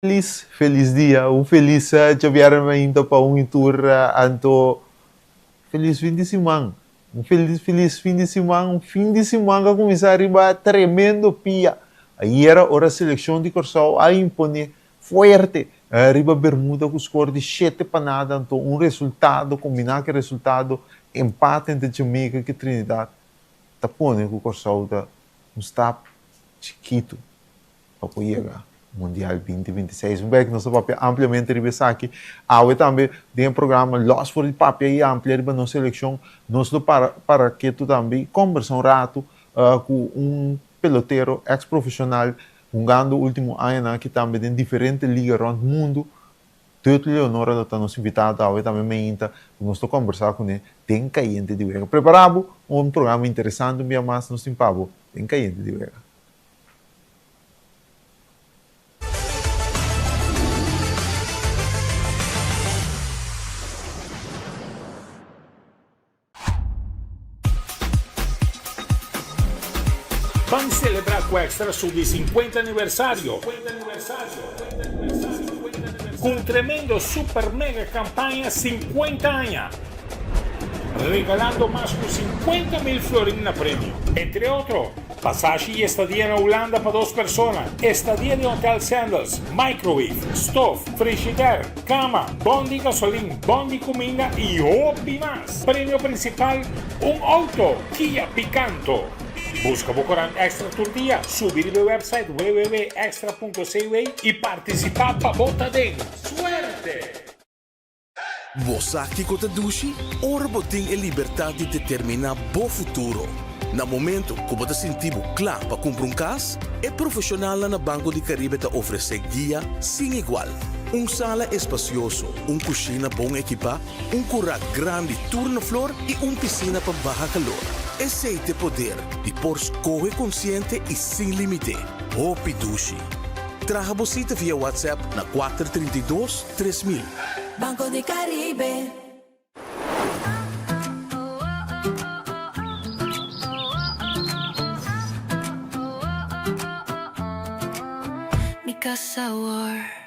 Felis felis dia, un felis djabièrnè mainta pa un i tur, anto felis fin di siman, un felis felis fin di siman, un fin di siman ku a kuminsá riba tremendo pia. Ayera ora selekshon di Kòrsou a imponé fuerte riba Bermuda ku skor di shete pa nada, anto un resultado kombiná ku e resultado empate entre Jamaica ku Trinidad ta pone ku Kòrsou ta un stap chikitu pa por yega Mundial 2026. Un bek nos ta papia ampliamente riba esaki. Awe tambe den e programa Los for di Papia i Amplia riba nos selekshon nos lo para para ketu tambe i kombersa un ratu ku un pelotero eks profeshonal hungando ultimo añanan aki tambe den diferente liga rònt mundu. Dudley Leonora lo ta nos invitado awe tambe meinta ku nos lo kombersa kuné den Kayente di Wega. Prepara bo un programa interesante un bia mas nos tin pa bo den Kayente di Wega. Ban celebra cu Extra su di 50 aniversario cu un tremendo super mega campaña 50 aña, regalando mas cu 50 mil florin na premio. Entre otro, Pasashi y estadia na Hulanda pa dos persona, estadia den Hotel Sandals, microwave, stof, frishider, cama, bon di gasolin, bon di cuminda y hopi mas. Premio principal, un auto Kia Picanto. Busca bo corant Extra tur dia, subi riba e website www.extra.cw y participa pa bo ta den. Suerte! Bo sa kiko ta dushi? Ora bo tin e libertat di determiná bo futuro. Na momento ku bo ta sinti bo kla pa kumpra un kas, e profeshonalnan na Banco di Caribe ta ofresé guia sin igual. Un sala espasioso, un kushina bon ekipá, un kurá grandi tur na flor i un pisina pa baha kalor. Esei t'e poder di por skohe konsiente i sin límite. Hopi dushi! Traha bo sita via WhatsApp na 432. 3000. Banco di Caribe. Mi casa awor.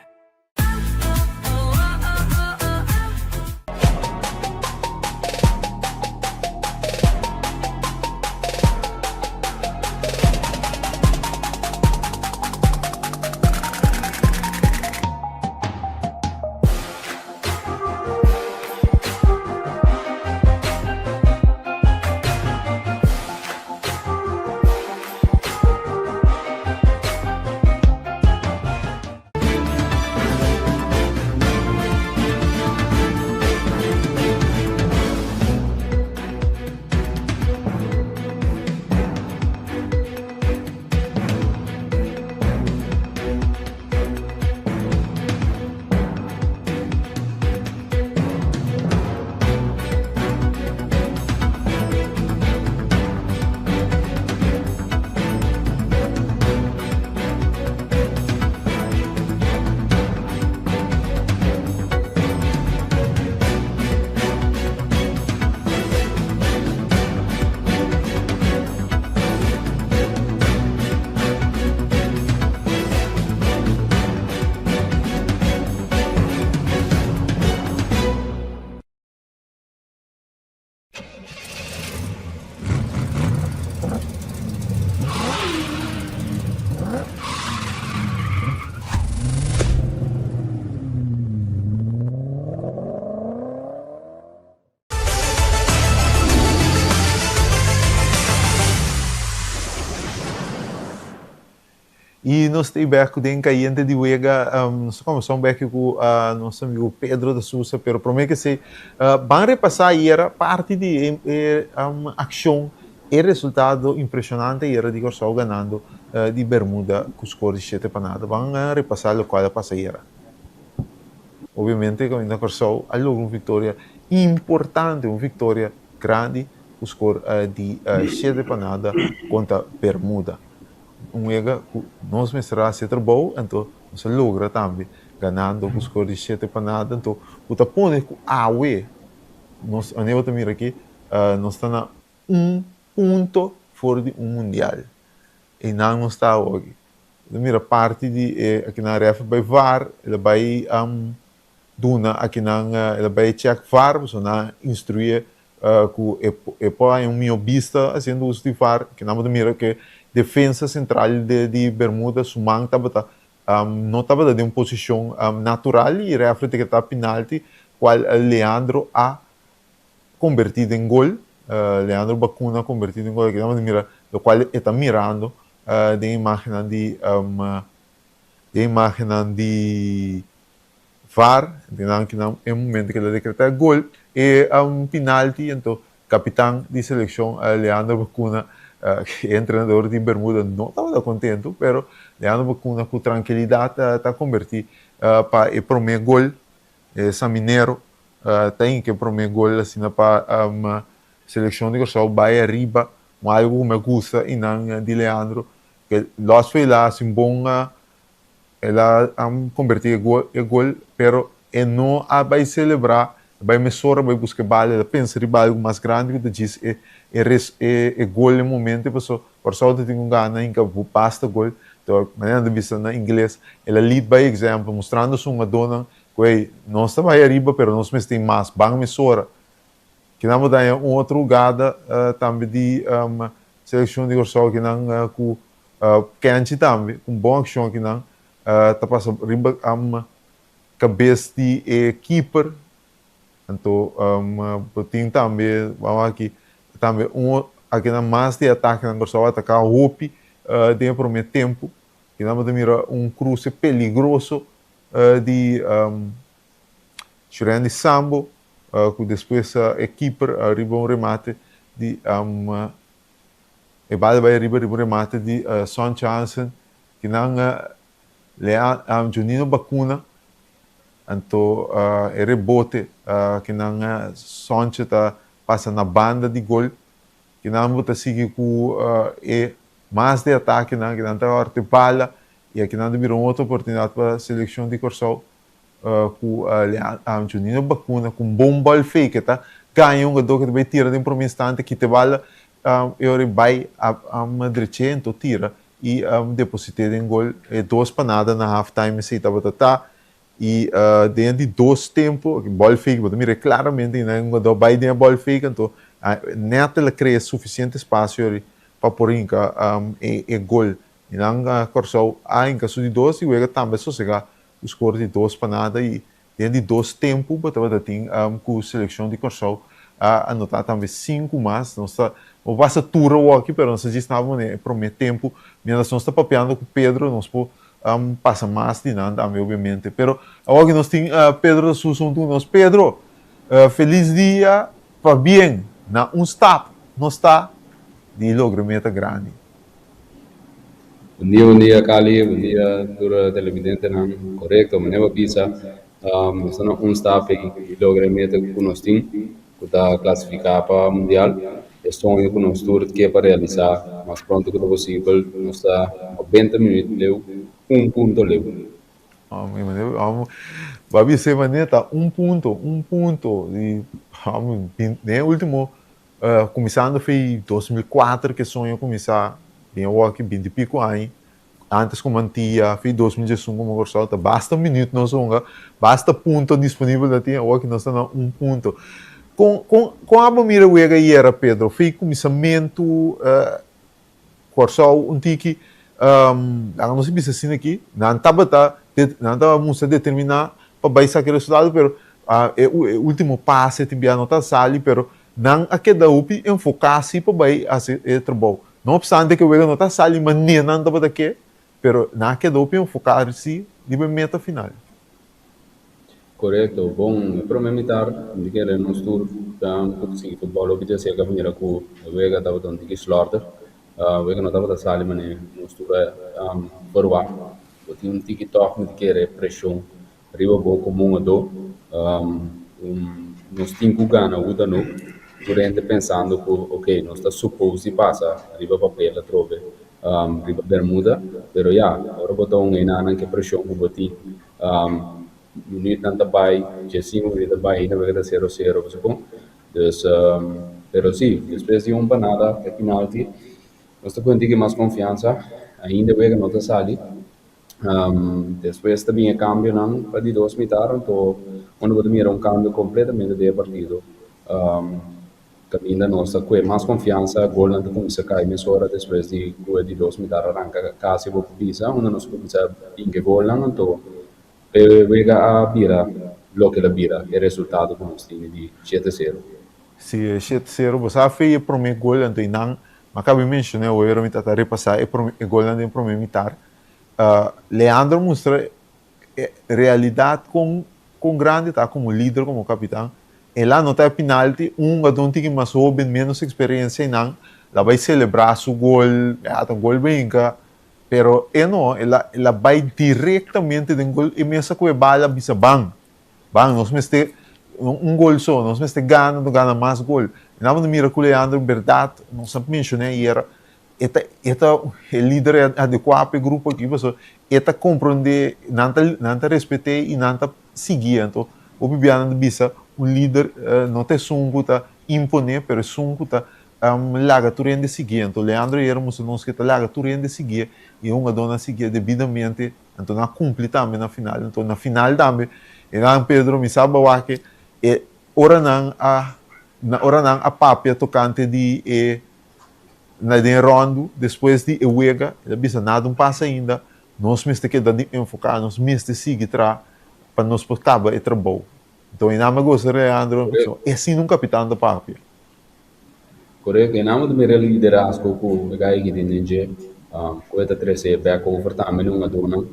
Y nos ta bek cu den cayente di wega. Nos ta comenzá un bek cu nos amigo Pedro de Sousa, pero prome que esey, ban repasa ayera parti di e accion, e resultado impresionante ayera di Corsou ganando di Bermuda cu score di shete pa nada. Ban repasa locual a pasa ayera. Obviamente caminda Corsou a logra un victoria importante, un victoria grandi cu score di shete pa nada contra Bermuda. Un wega ku nos mester a hasi e trabou, anto nos a logra tambe ganando ku skor di shete pa nada. Anto ku ta pone ku awe nos, wanneer bo ta mira aki, nos ta na un punto for di un mundial. Einan nos ta awoki. Ta mira parti di e akinan ref a bai var, el a bai duna akinan, el a bai check var, pasobra nan a instruié ku e e por haña un mihó bista hasiendo uso di var. Kinan bo ta mira ku e defensa sentral di Bermuda su man tabata no tabata den un posishon natural i ref a dekretá pinalti kual Leandro a kombertí den gol. Leandro Bacuna a kombertí den gol. Kinan bo ta mira lokual e ta mirando den imágennan di den imágennan di VAR, den nan kinan e momento ku el a dekretá e gol, e pinalti, anto kapitan di selekshon Leandro Bacuna, e entrenador di Bermuda no tabata kontentu, pero Leandro Bacuna ku trankilidat ta kombertí pa e promé gol, e Saminero ta hinka e promé gol asina pa selekshon di Kòrsou bai ariba. Un algu ku mi a gusta i nan di Leandro, ke los fe el a hasi un bon, el a kombertí e gol, e gol, pero e no a bai selebrá, e bai mesora bai buska e bala, el a pensa riba algu mas grandi ku ta djis e e res e e gol e momento paso Kòrsou ta tin ku gana hinka basta gol, to manera nan ta bisa na ingles, el a lead by example, mustrando su hungadónan ku ey, nos ta bai ariba pero nos mester tin mas, ban mesora. Kinan bo daña un otro hugada tambe di seleccion di Corsou kinan cu Kenchi tambe cu un bon accion kinan ta pasa riba cabes di e keeper anto bo tin tambe bo aki tambe un akinan mas di atakenan Corsou a ataca hopi den e prome tempo kinan bo ta mira un cruce peligroso di Shurendi Sambo ku despues e keeper riba un remate di e bal bai riba riba un remate di Son Hansen ki nan Junino Bacuna anto e rebote ki nan Sontje ta pasa na banda di gol ki nan bo ta sigui ku e mas di atakenan ki nan ta hòrte bala i aki nan ta bira un otro oportunidat pa selekshon di Kòrsou. Ku Juninho Bacuna ku un bon bal fake ta gaña un hungador ku ta bai tira den prome instante kita e bala e ora e bai dreche anto tira i deposite den gol e dos pa nada na half time esei tabata ta i den e di dos tempo bal fake bo ta mira claramente e hungador bai den e bal fake anto net el a crea suficiente espacio pa por hinca e gol i nan Kòrsou a hinca su di dos i wega tambe a sosega Ku skor di dos pa nada i den di dos tempu bo tabata tin ku selekshon di Kòrsou a anotá tambe sinku mas. Nos ta no pasa tur awoki pero nos ta djis naba manera e promé tempu. Mientras nos ta papiando ku Pedro nos por pasa mas di nan tambe obiamente. Pero awoki nos tin Pedro ta susa huntu ku nos. Pedro, felis dia pabien na un stap nos ta di logra meta grandi. Bon dia, bon dia Cali, bon dia tur televidentenan. Korekto, manera bo bisa, nos ta na un stap di logra e meta ku nos tin, ku ta klasifiká pa mundial. E soño ku nos tur ke pa realisá mas pronto ku ta posibel. Nos ta nobenta minüt leu, un punto leu. Bo a bisa e manera ta un punto, un punto. I den e ultimo Kuminsando fi 2004 ke soño kuminsá den awor aki binti piko aña, antes ku Mantilla, fi 2011 komo Kòrsou ta basta minüt nos hunga, basta punto disponibel ta tin, awor aki nos ta na un punto. Kon kon kon abo mira wega ayera Pedro? Fi kuminsamentu Kòrsou un tiki, laga nos bisa asina aki, nan tabata nan tabata mustra determiná pa bai saka e resultado pero e ultimo pase tin bia no ta sali pero nan a keda hopi enfoká si pa bai hasi e trabou. No opstante ku e wega no ta sali manera nan tabata ke pero nan a keda hopi enfoká si riba e meta final. Korekto, bon e prome mitar mi kere nos tur ta ku sigui futbòl hopi di aserka mira ku e wega tabata un tiki slòrder, wega no tabata sali manera nos tur a ferwagt. Bo tin un tiki tòg mi ta kere preshon riba bo komo hungadó, nos tin ku gana uta no, tur hende pensando ku ok nos ta supos di pasa riba papel atrobe riba Bermuda, pero ya ora bo ta hunga enanan ke preshon ku bo tin. Minuutnan ta bai, diesinku minuut ta bai, ainda wega ta sero sero, bo sa kon? Dus, pero si, despues di un pa nada, e penalti, nos ta ku un tiki mas konfiansa, ainda wega no ta sali. Despues ta bin e kambionan pa di dos mitar, anto unda bo ta mira un kambio kompletamente den e partido. Kaminda nos ta kue mas konfiansa, golnan ta kuminsá kai mesora despues di ku e di dos mitar a ranka kasi bo por bisa, unda nos kuminsá hinka e golnan, anto e wega a bira loke el a bira, e resultado ku nos tene di shete sero. Si, e shete sero, bo sa a fei e promé gol, anto i nan, mi a kaba di menshoná awe, ora mi ta ta repasá e promé e golnan den promé mitar, Leandro mustra e realidat kon kon grandi ta komo lider, komo kapitan. El a nota e pinalti, un hungadó un tiki mas hóben, ménos eksperensia i nan la bai selebrá su gol, ya ta un gol brinka, pero e no, el a el a bai direktamente den gol, e mesa ku e bala a bisa ban, ban nos mester un gol so, nos mester gana, no gana mas gol. I nan a mira ku Leandro bèrdat, nos a menshoná ayera, E ta e ta e lider adekuá pa e grupo aki pasobra e ta komprondé, nan ta nan ta respet'é i nan ta siguié. Anto hopi bia nan ta bisa un lider no ta esun ku ta imponé pero esun ku ta laga tur hende siguié. Anto Leandro Hierro mustra nos ku e ta laga tur hende siguié i e hungadónan a siguié debidamente anto nan a kumpli tambe na final. Anto na final tambe e nan Pedro mi sa bawak e ora nan a ora nan a papia tokante di e Na den ròndu, despues di e wega, el a bisa, Nada un pasa ainda, nos mester keda di enfoká, nos mester sigui traha pa nos por kaba e trabou. Enton e nan a gosa Leandro, pasobra e asina un kapitan ta papia. Korekto, e nan ta mira e liderazgo ku e gai aki tin den dje, ku e ta trese bèk over tambe na hungadónan.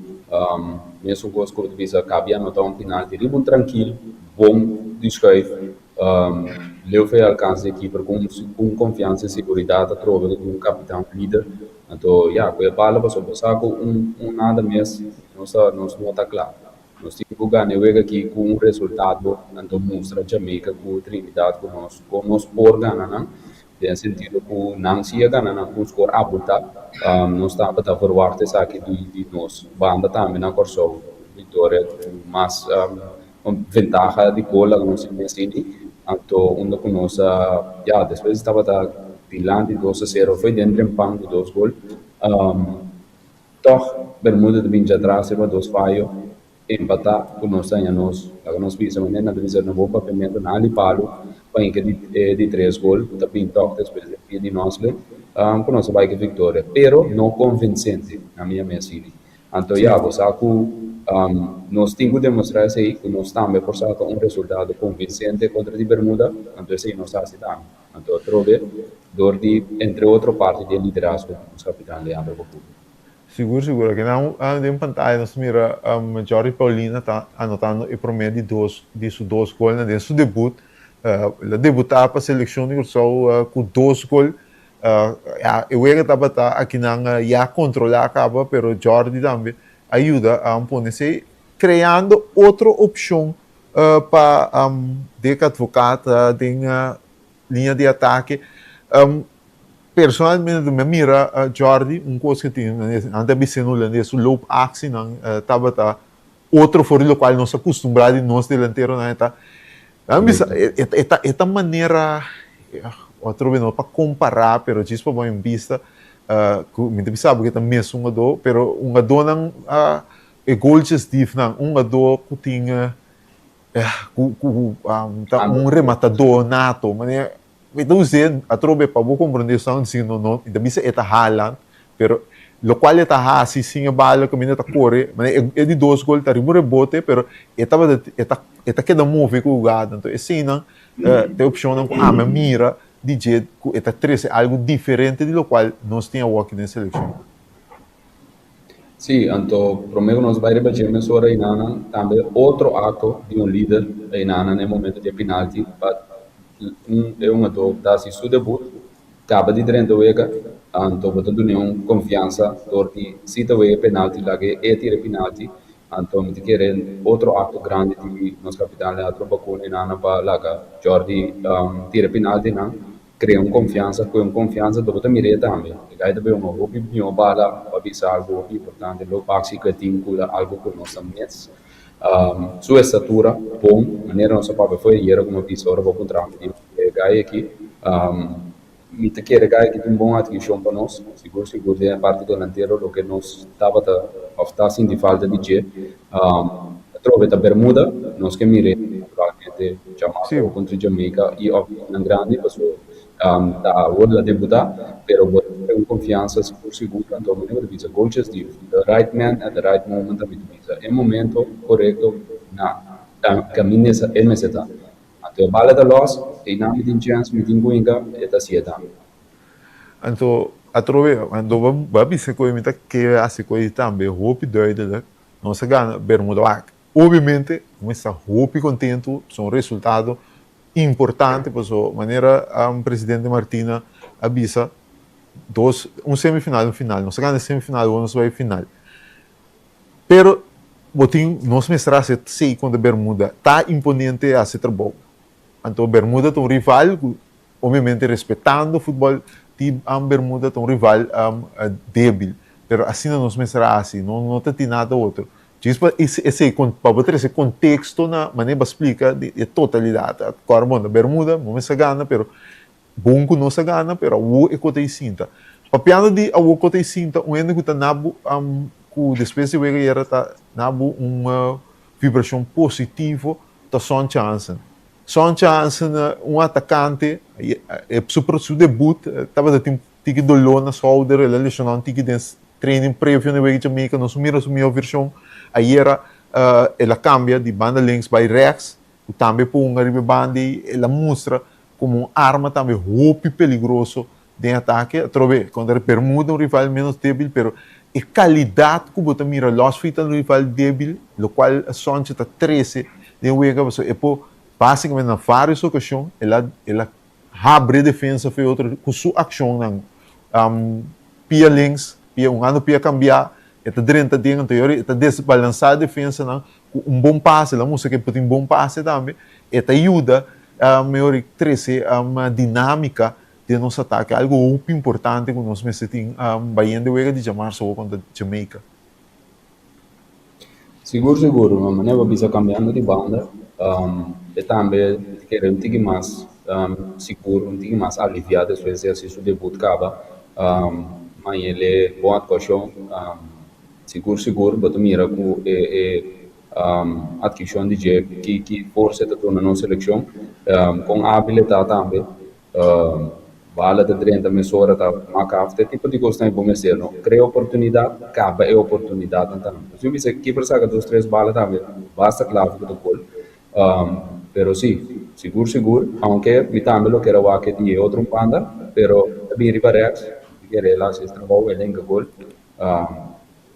Mesun kos ku bo ta bisa, Kabi a nota un pinalti riba un trankil, bon di schuif, Leo fe alcansa di keeper cu un confiansa y seguridad atrobe di un capitan un lider. Anto ya cu e bala pasobra bo sa cu un un nada mes nos ta nos no ta cla. Nos tin cu gana e wega aki cu un resultado anto mustra Jamaica cu Trinidad cu nos con nos por gana nan den sentido cu nan si a gana nan cu un score abulta. Nos tabata verwacht esaki di di nos banda tambe na Corsou victoria cu mas Un ventaha di gol a nos tin asina, anto unda ku nos a, ya, despues tabata dilanti 2-0, foi den trempan ku dos gol. Tòg Bermuda ta bin djatras riba dos fayo, empatá ku nos ta haña nos, laga nos bisa manera nan ta bisa na bon papiamentu, nan ali palu pa hinka di e di tres gol ku ta bin tòg despues den pia di Nosle, ku nos a bai ku viktoria, pero no konvinsente na mi a mes sini. Anto ya, bo sa ku nos tin ku demostrá esei, ku nos tambe por saka un resultado konvinsente kontra di Bermuda, anto esei nos a hasi tambe. Anto atrobe dor di, entre otro, parti di e liderazgo di nos kapitan Leandro Bacuna. Sigur, sigur. Aki nan den pantaya nos ta mira Jordy Paulina ta anotando e promé di dos di su dos golnan den su debut. El a debutá pa selekshon di Kòrsou ku dos gol. Ya, e wega tabata akinan ya kontrolá kaba, pero Jordy tambe a yuda a pone esei, kreando otro opshon pa Dick Advocaat den liña di atake. Personalmente mi a mira Jordy, un kos ku tin, nan ta bisa en hulandes, su loopactienan tabata otro for di lokual nos a kustumbrá di nos delanteronan e ta. Nan bisa e ta e ta manera otro bes no pa kompará pero djis pa bo en bista ku mi ta bisa bo ku e ta mes un hungadó pero hungadónan e goaltjesdiefnan un hungadó ku tin ku ku ta un rematadó nato manera Mi ta us'é atrobe pa bo komprondé esnan di no no mi ta bisa e ta hala pero lokual e ta hasi sin e bala kaminda ta kore manera e di dos gol ta riba un rebote pero e tabata e ta e ta keda move ku hugada anto eseinan ta e opshonnan ku ami a mira di dje ku e ta trese algu diferente di lokual nos tin awoki den selekshon. Sí, anto promé ku nos bai riba dje mesora einanan tambe otro akto di un lider einanan na e momento di e pinalti pa un e hungadó ta hasi su debut, kaba di drenta wega, anto bo ta dun'é un konfiansa dor di si ta wega e penalti laga e tira e pinalti, anto mi ta kere otro akto grandi di nos kapitan Leandro Bacuna einanan pa laga Jordy tira e pinaltinan. Crea un confiansa, cu e un confiansa do bo ta mir'é tambe. E gai ta bay un hopi mihó bala pa bisa algo hopi importante, lo paksi cu e tin cu ta algo cu nos ta mis. Su estatura bon, manera nos a papia fo'i ayera como a bisa ora bo puntra mi di e gai aki. Mi ta kere ku aki tin un bon atkishon pa nos, sigur sigur den e parti delantero loke nos tabata òf ta sinti falta di dje. Atrobe ta Bermuda, nos ke mir'é naturalmente djamarzo kontra Jamaica i òf nan grandi pasobra ta awor el a debutá, pero bo ta kere un konfiansa sigur sigur anto mi no ta bisa Golches di the right man at the right moment ta mi ta bisa e momento korekto na kaminda e mester ta. Anto e bala ta los, einan mi tin chèns, mi tin ku hinka, e ta hasié tambe. Anto atrobe, anto bo a bisa ku mi ta kere hasi ku ei tambe hopi duidelijk, nos a gana Bermuda wak. Obviamente mi sta hopi kontentu, pasobra un resultado importante, pasobra manera presidente Martina a bisa, dos, un semifinal i un final, nos a gana e semifinal, awor nos bai final. Pero bo tin nos mester haci esey contra Bermuda. Ta imponente haci trabou. Anto Bermuda ta un rival cu obviamente respetando futbol di Bermuda ta un rival debil. Pero asina nos mester haci, no no ta tin nada otro. Djis pa esey pa bo trece contexto na manera bo splica di e totalidad. Acorda bon ta Bermuda bo mester gana pero Bon ku nos a gana, pero awor e kota i sinta. Papiando di awor kota i sinta, un hende ku ta na bo ku despues di wega yera ta na bo un vibrashon positivo ta Sontje Hansen. Sontje Hansen un atakante, su su debut tabata tin tiki doló na schouder, el a leshona un tiki den training previo na e wega di Jamaica, nos mira su mihó vershon. Ayera el a kambia di banda links bai rechts, ku tambe por hunga riba e banda ei, el a mustra komo un arma tambe hopi peligroso den atake. Atrobe, kontra Bermuda, un rival menos debil, pero e kalidat ku bo ta mira los fo'i ta un rival debil, lokual Sontje ta trese den wega, pasobra e por basikamente na vários okashon el a el a habri e defensa fo'i otro ku su akshonnan. Pia links, pia un ando pia kambiá, e ta drenta den, anto e ta desbalansá e defensanan ku un bon pase, el a mustra ku e por tin bon pase tambe, e ta yuda mehor i trese dinámika den nos atake, algu hopi importante ku nos mester tin bayendo e wega di djamarsa awor kontra Jamaica. Sigur sigur, manera bo bisa kambiando di banda e tambe ta kere un tiki mas sigur, un tiki mas aliviá despues di hasi su debut kaba, ma el e bon aktuashon. Sigur sigur bo ta mira ku e e atkishon di dje ki ki forsa e ta duna nos selekshon, kon abil e ta tambe, bala ta drenta mesora ta maka af, te tipo di kosnan e bo mester no krea oportunidat, kaba e oportunidatnan tambe. Pasobra mi bisa kiper saka dos tres bala tambe basta klave ku ta gol, pero si, sigur sigur, aunke mi tambe lo kier a wak e di e otro banda, pero ta bin riba rèks, mi kere el hasi es trabou, el hinka gol.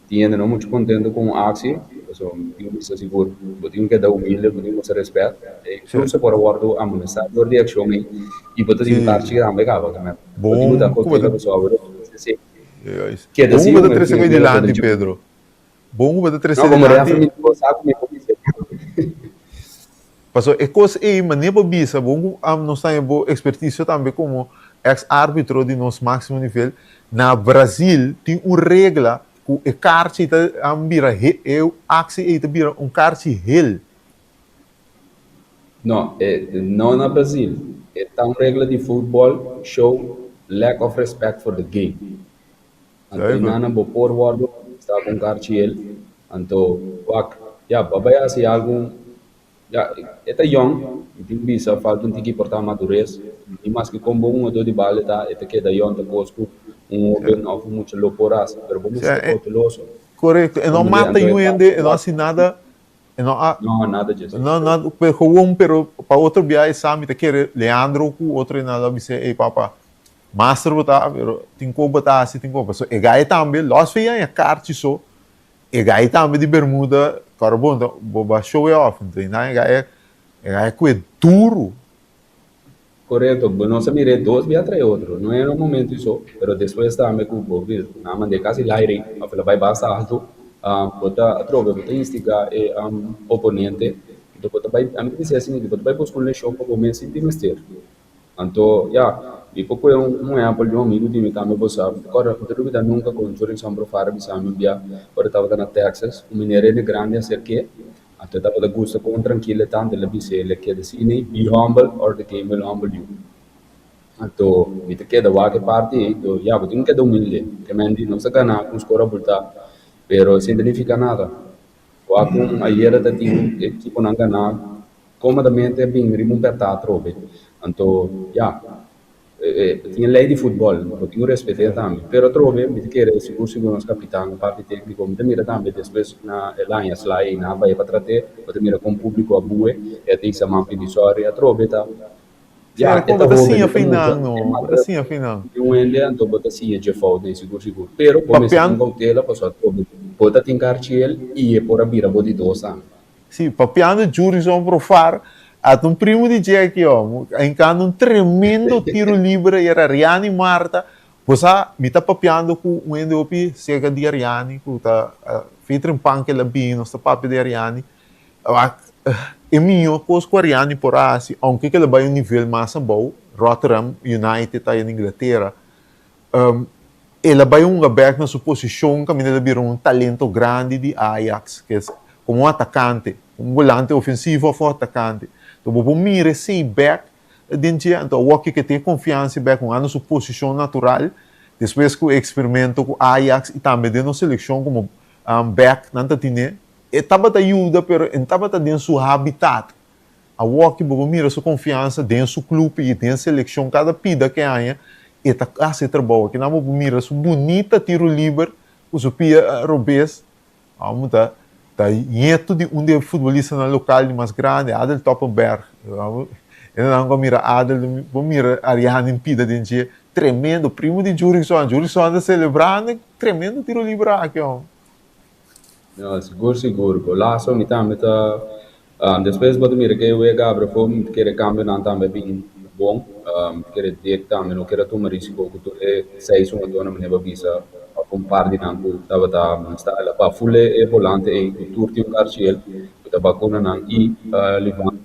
Tin hende no muchu contento cu un actie, pasobra mi tin cu bisa sigur, bo tin cu keda humilde, bo tin cu muestra respet, e incluso por a wordo amonesta dor di accion ey, y bo ta sinti tarchi tambe caba, bo tin cu ta cautela pasobra awor bo ta si keda si un trece cu dilanti Pedro, bon cu bo ta trece dilanti. Pasobra e kos ei manera bo bisa bo ku nos ta haña bo ekspertisio tambe komo eks arbitro di nos máksimo nivel, na Brazil tin un regla ku e karchi ta bira e aksi ei ta bira un karchi hel. No, e no na Brazil. E ta un regla di futbòl show lack of respect for the game. Anto e nana bo por wòrdu sta ku un karchi el. Anto wak, ya, bo a bai hasi algu, ya, e ta yòn, mi tin bisa falta un tiki por ta madures, ni maske kon bon hungadó di bal e ta, e ta keda yòn, ta kos ku un hoben òf un mucha lo por hasi, pero bo mester ta kouteloso. Korekto, e no mata yu hende, e no hasi nada, e no a. No, nada dje. No, no, pero gewoon, pero pa otro bia e sa mi ta kere Leandro ku otro e nan lo a bis'é, ey papa, Master bo ta, pero tin ko bo ta hasi, tin ko. Pasobra e gai tambe, los fe yaña karchi so, e gai tambe di Bermuda, kòrda bon, ta bo ba show e off, enton einan e gai, e gai a kue duru. Korekto, bo nos a mira e dos bia trae otro, no era un momento so, pero despues tambe ku bo nan a mand'é kasi laire, òf el a bai basta alto, bo ta atrobe, bo ta instigá e oponente, enton bo ta bai, ami ta bisa asina, bo ta bai buska un leshon pa bo mes sinti mester. Anto, ya, mi por kohe un ehèmpel di un amigu di mi tambe bo sa. Mi ta kòrda, mi ta lubidá nunka kon Jorinson Brofar a bisa mi un bia ora e tabata na Texas, un meneer hende grandi a aserk'é, anto e tabata gusta kon trankil e ta, anto el a bis'é, el a keda asina, Be humble or the game will humble you. Anto mi ta keda wak e parti ei, do ya bo tin ku keda humilde. Ke men di nos a gana ku un skor abultá, pero esei no ta nifiká nada. Wak ku ayera ta tin ekiponan gana kómodamente a bin riba un pèrtá atrobe. Anto ya, tin e lei di futbòl, bo tin ku respet'é tambe. Pero atrobe mi ta kere sigur sigur nos kapitan, parti tékniko, mi ta mira tambe despues na e laña sla ei nan a bai pa trat'é, bo ta mira kon públiko a bue, e a tin saman pidi sòri, atrobe ta. Ya, e e ta ta hoben, siña e ta finan, mucha, no. e Bo ta mata siña finan. di un hende, anto bo ta siña dje fout nei sigur sigur. Pero bo mester tin Papian, cautela pasobra atrobe bo ta tin karchiel i e por a bira bo di dos tambe. sí, papiando Jurison Profar, ata un primo di Jackie, oh, a hincando un tremendo tiro libre, era Ariani Marta. Bo sa, mi ta papiando cu un hende hopi cerca di Ariani, cu ta featuring pan cu el a bini, nos ta papia di Ariani. E mihó kos ku Ariani por a hasi, ounke ku el a bai un nivel mas abou, Rotherham United aya na Inglatera, el a bai hunga bèk na su posishon kaminda el a bira un talento grandi di Ajax, ke es komo un atakante, un volante ofensivo òf un atakante. Enton bo por mira esei bèk den dje, anto awor ke ke tin e konfiansa bèk hungando su posishon natural, despues ku e eksperimento ku Ajax i tambe den nos selekshon komo bèk nan ta tine. E tabata yuda pero e tabata den su habitat. Awor ki bo por mira su confiansa den su club y den seleccion cada pida ke haña e ta haci e trabou. Akinan bo por mira su bunita tiro liber cu su pia robes. Amo ta ta nieto di un di e futbolistanan local di mas grandi, Adel Toppenberg. E nan cu a mira Adel bo mira Ariane pida den dje. Tremendo, primo di Jurison. Jurison ta celebrando tremendo tiro liber aki homber. No, sigur sigur. Golazo mi tambe ta despues bo ta mira ke wega abra afó mi ta kere kambionan tambe a bin bon. Mi ta kere Dick tambe no kere a tuma risiko ku tur e seis hungadónan manera bo a bisa òf un par di nan ku tabata molestá el a pa ful e volante ei ku tur tin un karchiel ku ta bakuna nan i Livan.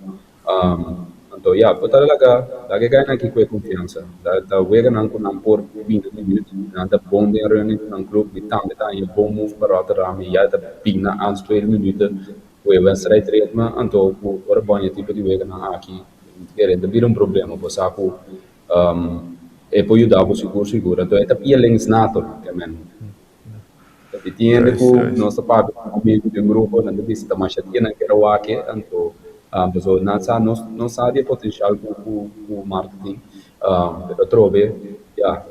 Anto ya, bo ta laga laga e gainan aki ku e konfiansa. Ta ta weganan ku nan por bin na minüt, nan ta bon den reuni ku nan klup, mi tambe ta haña bon move pa Rotterdam i ya ta bin na ans tweede minüten ku e wedstrijdritme, anto ku ora bo haña tipo di weganan aki mi ta kere ta bira un problema, bo sa ku e por yuda bo sigur sigur, anto e ta pia links nato ke men. Di tin hende ku nos ta papia ku amigu den grupo, nan ta bisa ta masha dia nan kere wak e, anto pasobra nan sa nos no sa di e potenshal ku ku ku Marta tin, pero atrobe ya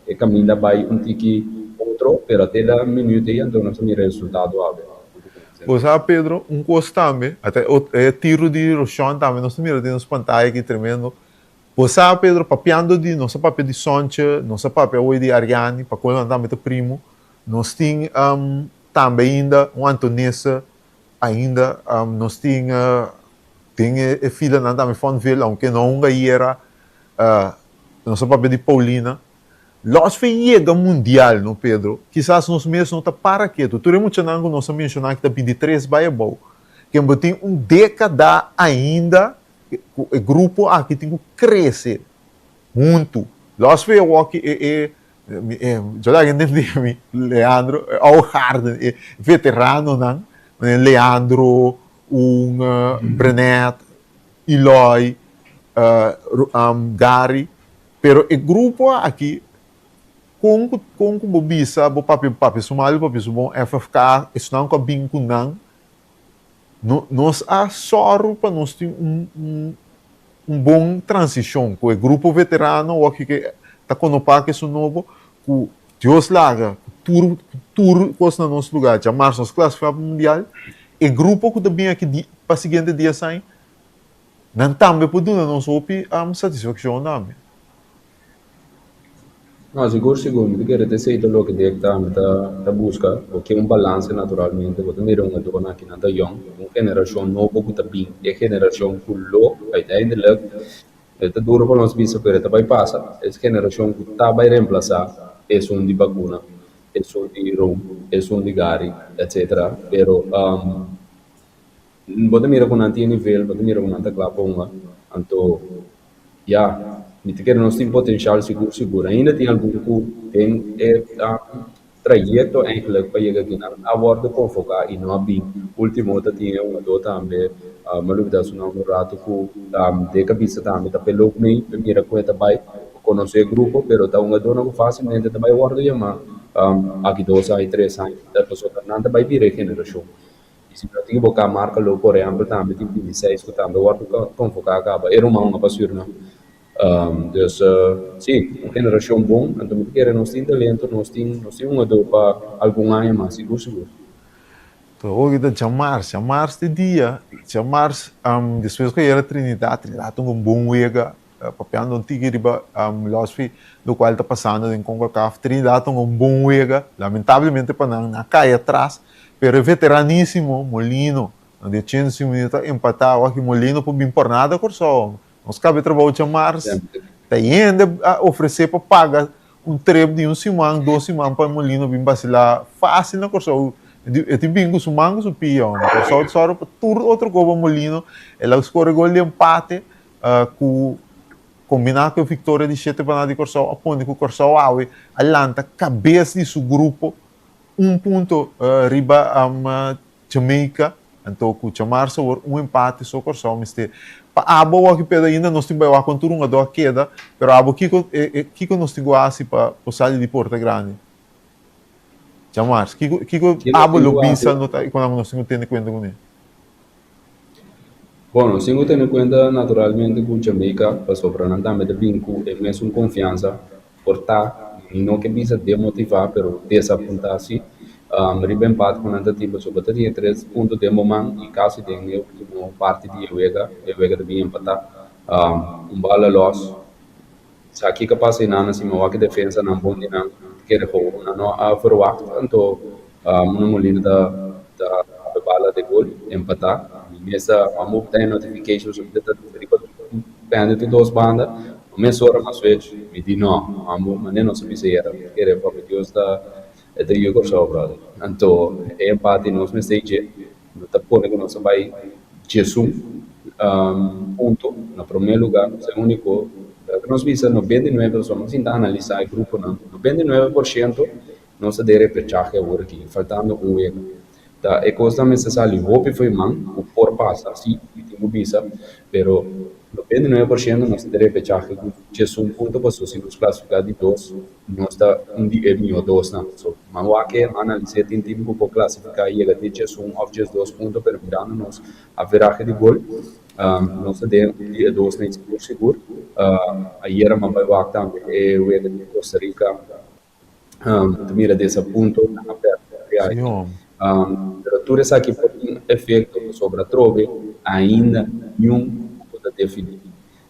e kaminda bai un tiki otro, pero te la minüt ei anto nos a mira e resultado awe. Bo sa Pedro, un kos tambe, ata e tiro di Roshon tambe nos ta mira den nos pantaya aki tremendo. Bo sa, Pedro, papiando di, nos a papia di Sontje, nos a papia awor di Ariani, pa cual nan tambe ta primo. Nos tin tambe ainda un Antonese, ainda nos tin den e filanan tambe Fonville, aunke no hunga ayera, nos a papia di Paulina. Los fe yega mundial, no Pedro, kisas nos mes no ta para ketu. Tur e muchanan cu nos a menciona aki ta 23 bai abou. Ken bo tin un decada ainda ku e grupo aki tin ku krese huntu. Los fe awor ki e e yo laga entendé mi Leandro e oude garden e veteranonan manera Leandro un Brenet Eloy Gary pero e grupo aki kon ku kon ku bo bisa bo papia papia su malu papia su bon FFK esnan ku a bin ku nan No, nos a sòru pa nos tin un, un, un bon transishon ku e grupo veterano wak ke ta konopá ku esun nobo, ku Dios laga ku tur, ku tur kos na nos lugá. Djamars nos klasifiká pa mundial, e grupo ku ta bin aki di pa siguiente dies aña, nan tambe por duna nos hopi satisfakshon tambe. No, sigur sigur, mi ta kere ta esei ta loke Dirk tambe ta ta buska, bo ke un balanse naturalmente, bo ta mira un adornan aki nan ta yòn, un generashon nobo ku ta bin, e generashon ku lo uiteindelijk, e ta duro pa nos bisa pero e ta bai pasa, es generashon ku ta bai remplasá esun di Bakuna, esun di Room, esun di Gary, etcetera, pero bo ta mira ku nan tin e nivel, bo ta mira ku nan ta kla pa hunga, anto. Ya, mi ta kere nos tin potencial sigur sigur. Ainda tin algun cu den e trayekto eigenlijk pa yega akinan a wòrdu konvoká i no a bin. Último ta tin e hungadó tambe, mi a lubidá su nòmber un ratu, ku den kabisa tambe ta pelop mei pa mira kon e ta bai, pa konosé e grupo, pero ta hungadónan ku fásilmente ta bai wòrdu yamá aki dos aña, tres aña, pasobra nan ta bai bira e generashon. I si no ta ekiboká Marca Lo por ehèmpel tambe tin 26 ku tambe wòrdu konvoká kaba, e ruman pa Sürnam. Dus si, un generashon bon, anto mi ta kere nos tin talento, nos tin nos tin hungadó pa algun aña mas, sigur sigur. Oki ta djamars, djamars di dia, djamars despues ku a yera Trinidad, Trinidad a hunga un bon wega, papiando un tiki riba los fi lokual ta pasando den Concacaf, Trinidad a hunga un bon wega, lamentablemente pa nan, nan a kai atras, pero e veteranisimo Molino, na di 85 minuto a empatá, wak Molino por bin por nada Kòrsou. Nos kabe trabou djamars, ta hende a ofresé pa paga un trip di un siman, dos siman pa Molino bin basilá fásil na Kòrsou. E tin bin ku su man ku su pia hombre. Kòrsou ta sòru pa tur otro koba Molino. El a skore gol di empate ku kombiná ku e viktoria di shete pa nada di Kòrsou a pone ku Kòrsou awe a lanta kabes di su grupo un punto riba Jamaica, anto ku djamars awor un empate so Kòrsou mester. Pa abo awor ki peda ainda nos tin bai wak kon tur hungadó a keda, pero abo kiko kiko nos tin ku hasi pa por sali di porta grandi? Djamars, kiko kiko abo lo bisa no ta ku nos tin ku tene kuenta kuné? Bon, nos tin ku tene kuenta naturalmente ku Jamaica pasobra nan tambe ta bin ku e mesun konfiansa. Por ta, mi no ke bisa demotivá, pero desapuntá si. Riba empate ku nan ta tin pasobra ta tin e tres punto den bo man i kasi den e ultimo parti di e wega, e wega ta bin empatá. Un bala lòs. Sa kiko a pasa einan si mi wak e defensanan bon di nan kere gou. Nan no a verwagt anto Muna Molina ta ta e bala de gol empatá. Mi mes a move ta e notifications ta riba pende tur dos banda. Mesora mas switch, mi di no, amo mane nos a bisa yera, mi ta kere papia Dios ta e ta yu Kòrsou brother. Anto e empate nos mester dje, no ta pone ku nos a bai djesun punto na promé lugá, nos e úniko, ku nos bisa 99 pasobra nos sinta analisá e gruponan, 99% nos ta den repechahe awor aki, faltando un wega. Ta e kosnan mester sali hopi fo'i man ku por pasa, si, mi tin ku bisa, pero 99% nos ta den repechahe ku djesun punto paso si nos klasifiká di dos nos ta un di e mihó dosnan. So, man wak e, man analis'é tin tim ku por klasifiká i yega te djesun òf djesdos punto pero mirando nos averahe di gol nos ta den un di e dosnan sigur sigur. Ayera man bai wak tambe e wega di Costa Rica. Ta mira desapunto nan a perde reality. Pero tur esaki por tin efecto pasobra atrobe ainda niun grupo ta defini.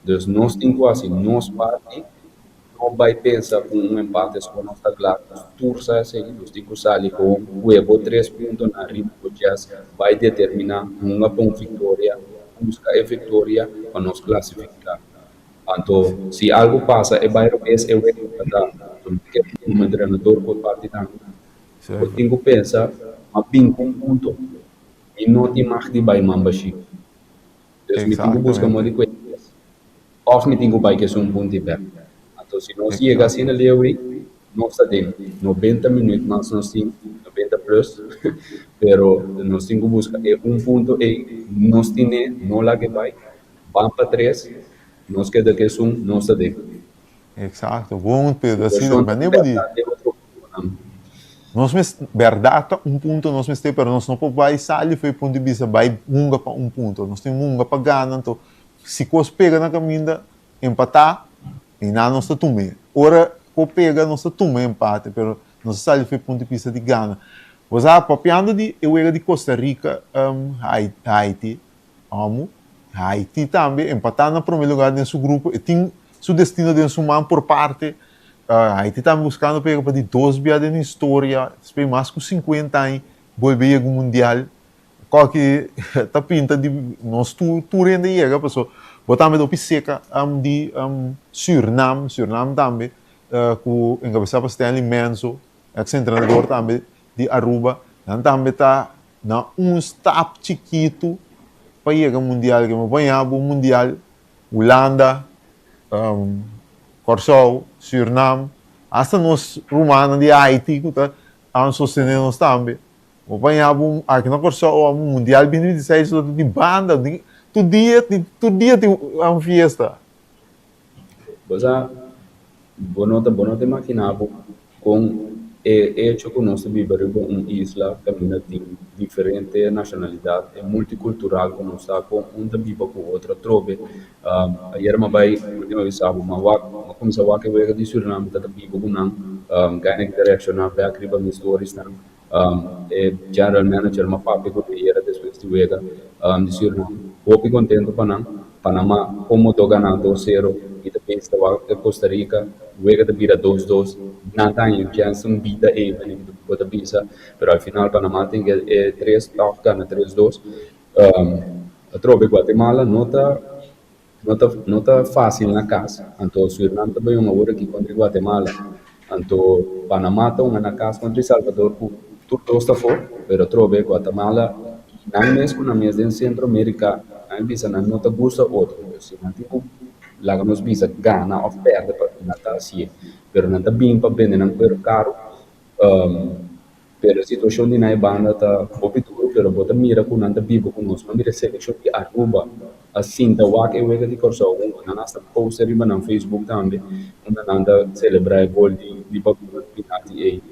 Dus nos tin cu haci nos parti, no bay pensa cu un empate so nos ta cla, nos tur sa esey, nos tin cu sali con huebo tres puntonan riba bo chest, bay determina hunga pa un victoria, busca e victoria pa nos clasifica. Anto si algo pasa e bai robes e wega ta ta. Anto mi ke como entrenador por parti tambe bo tin cu pensa ma bin cu un punto mi no tin mag di bai man bashi dus mi tin cu busca modo di cuenta es of mi tin cu bai kes un punto y bek. Anto si nos yega asina leu ei nos ta den 90 minuut mas nos tin 90 plus pero nos tin cu busca e un punto ei nos tine no laga e bai. Ban pa tres, nos keda ku esun, nos ta den. Exacto, bon Pedro, asina mane bo di. Nos mes, berdad ta un punto nos mester, pero nos no por bai sali for e punto di bista bai hunga pa un punto. Nos tin hunga pa gana, anto si kos pega na kaminda, empatá, i nan nos ta tum'é. Ora ku pega nos ta tuma e empate, pero nos ta sali for e punto di bista di gana. Bo sa, papiando di e wega di Costa Rica, Haiti, Amo. Haiti tambe empatá na promé lugar den su grupo. E tin su destino den su man por parte. Haiti tambe buskando pa yega pa di dos bia den historia, despues di mas ku 50 aña, bolbe yega un mundial. Koki ta pinta di nos tur, tur hende yega, paso bo tambe ta hopi seka di Sürnam, Sürnam tambe ku enkabesá pa Stanley Menzo, eks entrenador tambe di Aruba, nan tambe ta Na un stap chikitu pa yega mundial ke bo baña bo mundial Hulanda, Kòrsou, Sürnam, asta nos rumannan di Haiti ku ta. a sostené nos tambe. Bo paña bo aki na Kòrsou amo mundial 2026 lo ta di banda tur dia tur dia tin un fiesta. Bo sa bo no ta bo no ta imaginá bo kon e echo ku nos ta biba riba un isla kaminda tin diferente nashonalidat e multikultural ku nos ta kon un ta biba ku otro atrobe. Ayer mi a bai ultima bisa bo mi a wak mi a kuminsá wak e wega di Surinam mi ta ta biba ku nan gana ki ta reakshoná bèk riba mi storiesnan. E general manager m'a papia ku ayera despues di wega di Surinam. Hopi kontentu pa nan. Panama komodo gana dos sero i ta pensa ta wak e Costa Rica. Wega ta bira dos dos. Nan ta haña chèns un bida ei manera ku bo ta bisa. Pero al final Panama tin ke e tres tòg gana tres dos. Atrobe Guatemala no ta No ta no ta fácil na cas. Anto Surinam ta bai un awor aki contra Guatemala. Anto Panama ta hunga na cas contra El Salvador cu tur dos ta afó. Pero atrobe Guatemala nan mes cu nan mes den Centro America nan a bisa nan no ta gusta otro. Pero si nan tin cu laga nos bisa gana of perde pa nan ta hacié. Pero nan ta bin pa bende nan cuero caro. Pero e situacion di nan e banda ta hopi duro pero bo ta mira cu nan ta biba cu nos. Bo mira e seleccion di Aruba a sinta wak e wega di Corsou hunto. Nan hasta post riba nan Facebook tambe unda nan ta celebra e gol di Bacuna di penalti ey.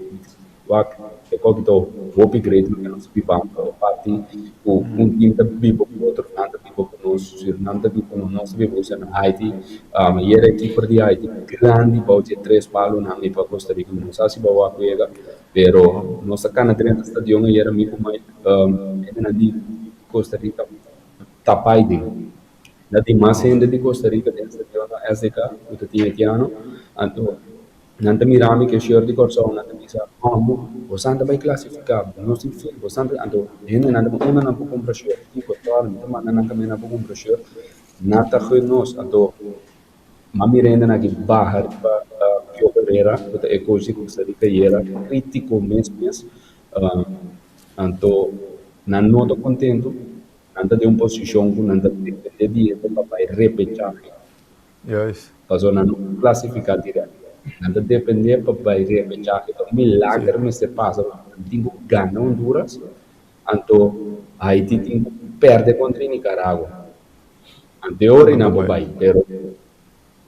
Wak e koki ta hopi great loke nos ta bibando. E parti cu un team ta biba cu otro, nan ta biba cu nos, Surinam ta biba cu nos, nos ta biba cu Surinam. Haiti, ayera e keeper di Haiti grandi bou di e tres palonan ey pa Costa Rica. Mi no sa si bo a wak wega. Pero nos a cana drenta stadion ayer ami cu Mike, hendenan di Costa Rica tapa aiden. Na tin mas hende di Costa Rica den stadion na SDK cu ta tin Haitiano. Anto nan ta mira mi cu e shirt di Corsou, nan ta bisa, Homo, bosan ta bay clasifica, nos tin fe, bosan ta. Anto hendenan ta unda nan por cumpra shirt? Kico? Tòg mi ta manda nan caminda nan por cumpra shirt. Nan ta gun nos. Anto. M'a mira hende nan aki baha riba Pio Herrera ku ta e coach di Costa Rica i era kritiko mes mes. Anto nan no ta kontentu, nan ta den un posishon ku nan ta depende di hende pa bai repechahe. Pasobra nan no por klasifiká dirèkt. Nan ta depende pa bai repechahe. Ta un milager mester pasa pasobra nan tin ku gana Honduras, anto Haiti tin ku pèrdè kontra Nicaragua. Anteori nan por bai, pero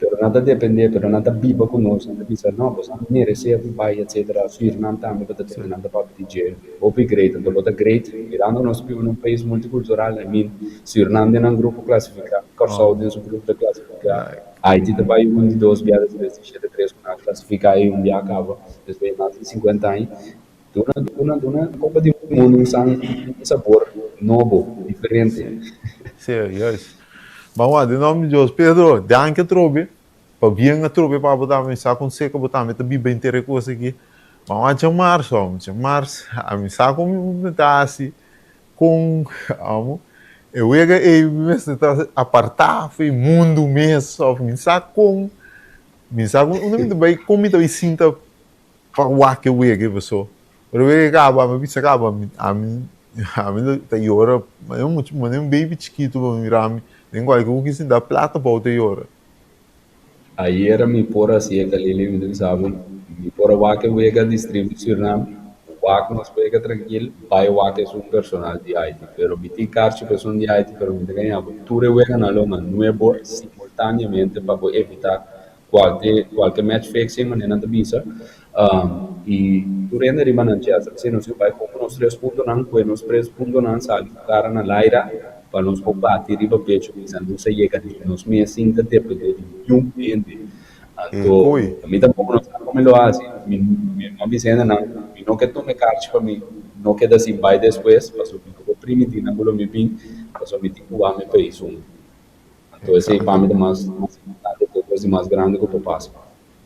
pero nan ta depende, pero nan ta biba ku nos, nan ta bisa no, boso a meresé pa bai etcetera, Surinam tambe bo ta tende nan ta papia di dje, hopi great, anto lo ta great, mirando nos biba na un pais multikultural, I mean, Surinam den nan grupo klasifiká, Kòrsou den su grupo ta klasifiká, Haiti ta bai un di dos bia despues di shete tres ku nan a klasifiká ei un bia kaba despues di mas di sinkuenta aña. Duna duna duna Copa di Mundo un san un sabor nobo, diferente. Sí, juist. Ban wak, den nomber di Dios. Pedro, danki atrobe pa bien atrobe pa bo tambe. Mi sa kon seka bo tambe ta biba henter e kos aki. Ban wak djamars, hòm, djamars. Mi sa kon mi ta hasi kon, amo, e wega ei mi mester ta apartá for e mundu mes òf mi sa kon, mi sa kon unda mi ta bai, kon mi ta bai sinta. Pa wak e wega e paso. Ora wega e kaba ami bisa kaba ami ami ami ta yora manera un mucha manera un baby chikitu pa mira mi den kualke ku kisin da plata bou ta yora. Ayera mi por a siega Lili mi ta bisa bo mi por a wak e wega di stream di Surinam wak nos wega trankil bai wak esun personal di Haiti pero mi tin karchi pa esun di Haiti pero mi ta gaña bo tur e weganan lo na nuebe or simultaneamente pa bo evita Kualke kualke match fixing manera nan ta bisa i tur hende riba nan chèst. P'esei nos tin bai kumpra nos tres puntonan, kue nos tres puntonan sali ku kara na laira pa nos por bati riba pecho bisa nos a yega di nos mes sin ta depende di niun hende. Anto mi tampoko no sa kon mi lo hasi. Mi mi a bisa hendenan mi no ke tuma e karchi pa mi no keda sin bai despues pasobra mi no por primiti nan ku lo mi bin pasobra mi tin ku wak mi pais un. Anto esei pa mi ta mas mas importante ku e kos di mas grandi ku por pasa.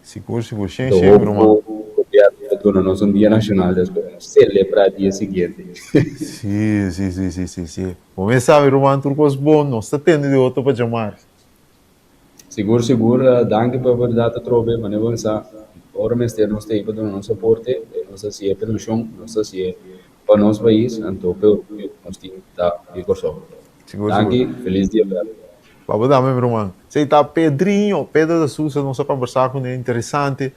Sigur sigur shen shen mi ruman. Hopi ku gobierno ta duna nos un dia nashonal despues nos selebrá dia siguiente. Si si si si si si. Bo mes sa mi ruman tur kos bon nos ta tende di otro pa djamar. Sigur sigur danki pa e oportunidat atrobe manera bo sa ora mester nos ta ei pa duna nos soporte e nos ta hasié pa nashon nos ta hasié pa nos pais anto pa e orguyo ku nos tin ta di Kòrsou. Sigur, Danki, sigur. felis dia Bel. Pa bo tambe, mi ruman. Esei ta Pedrinho, Pedro da Sousa, nos a kombersá kuné, interesante.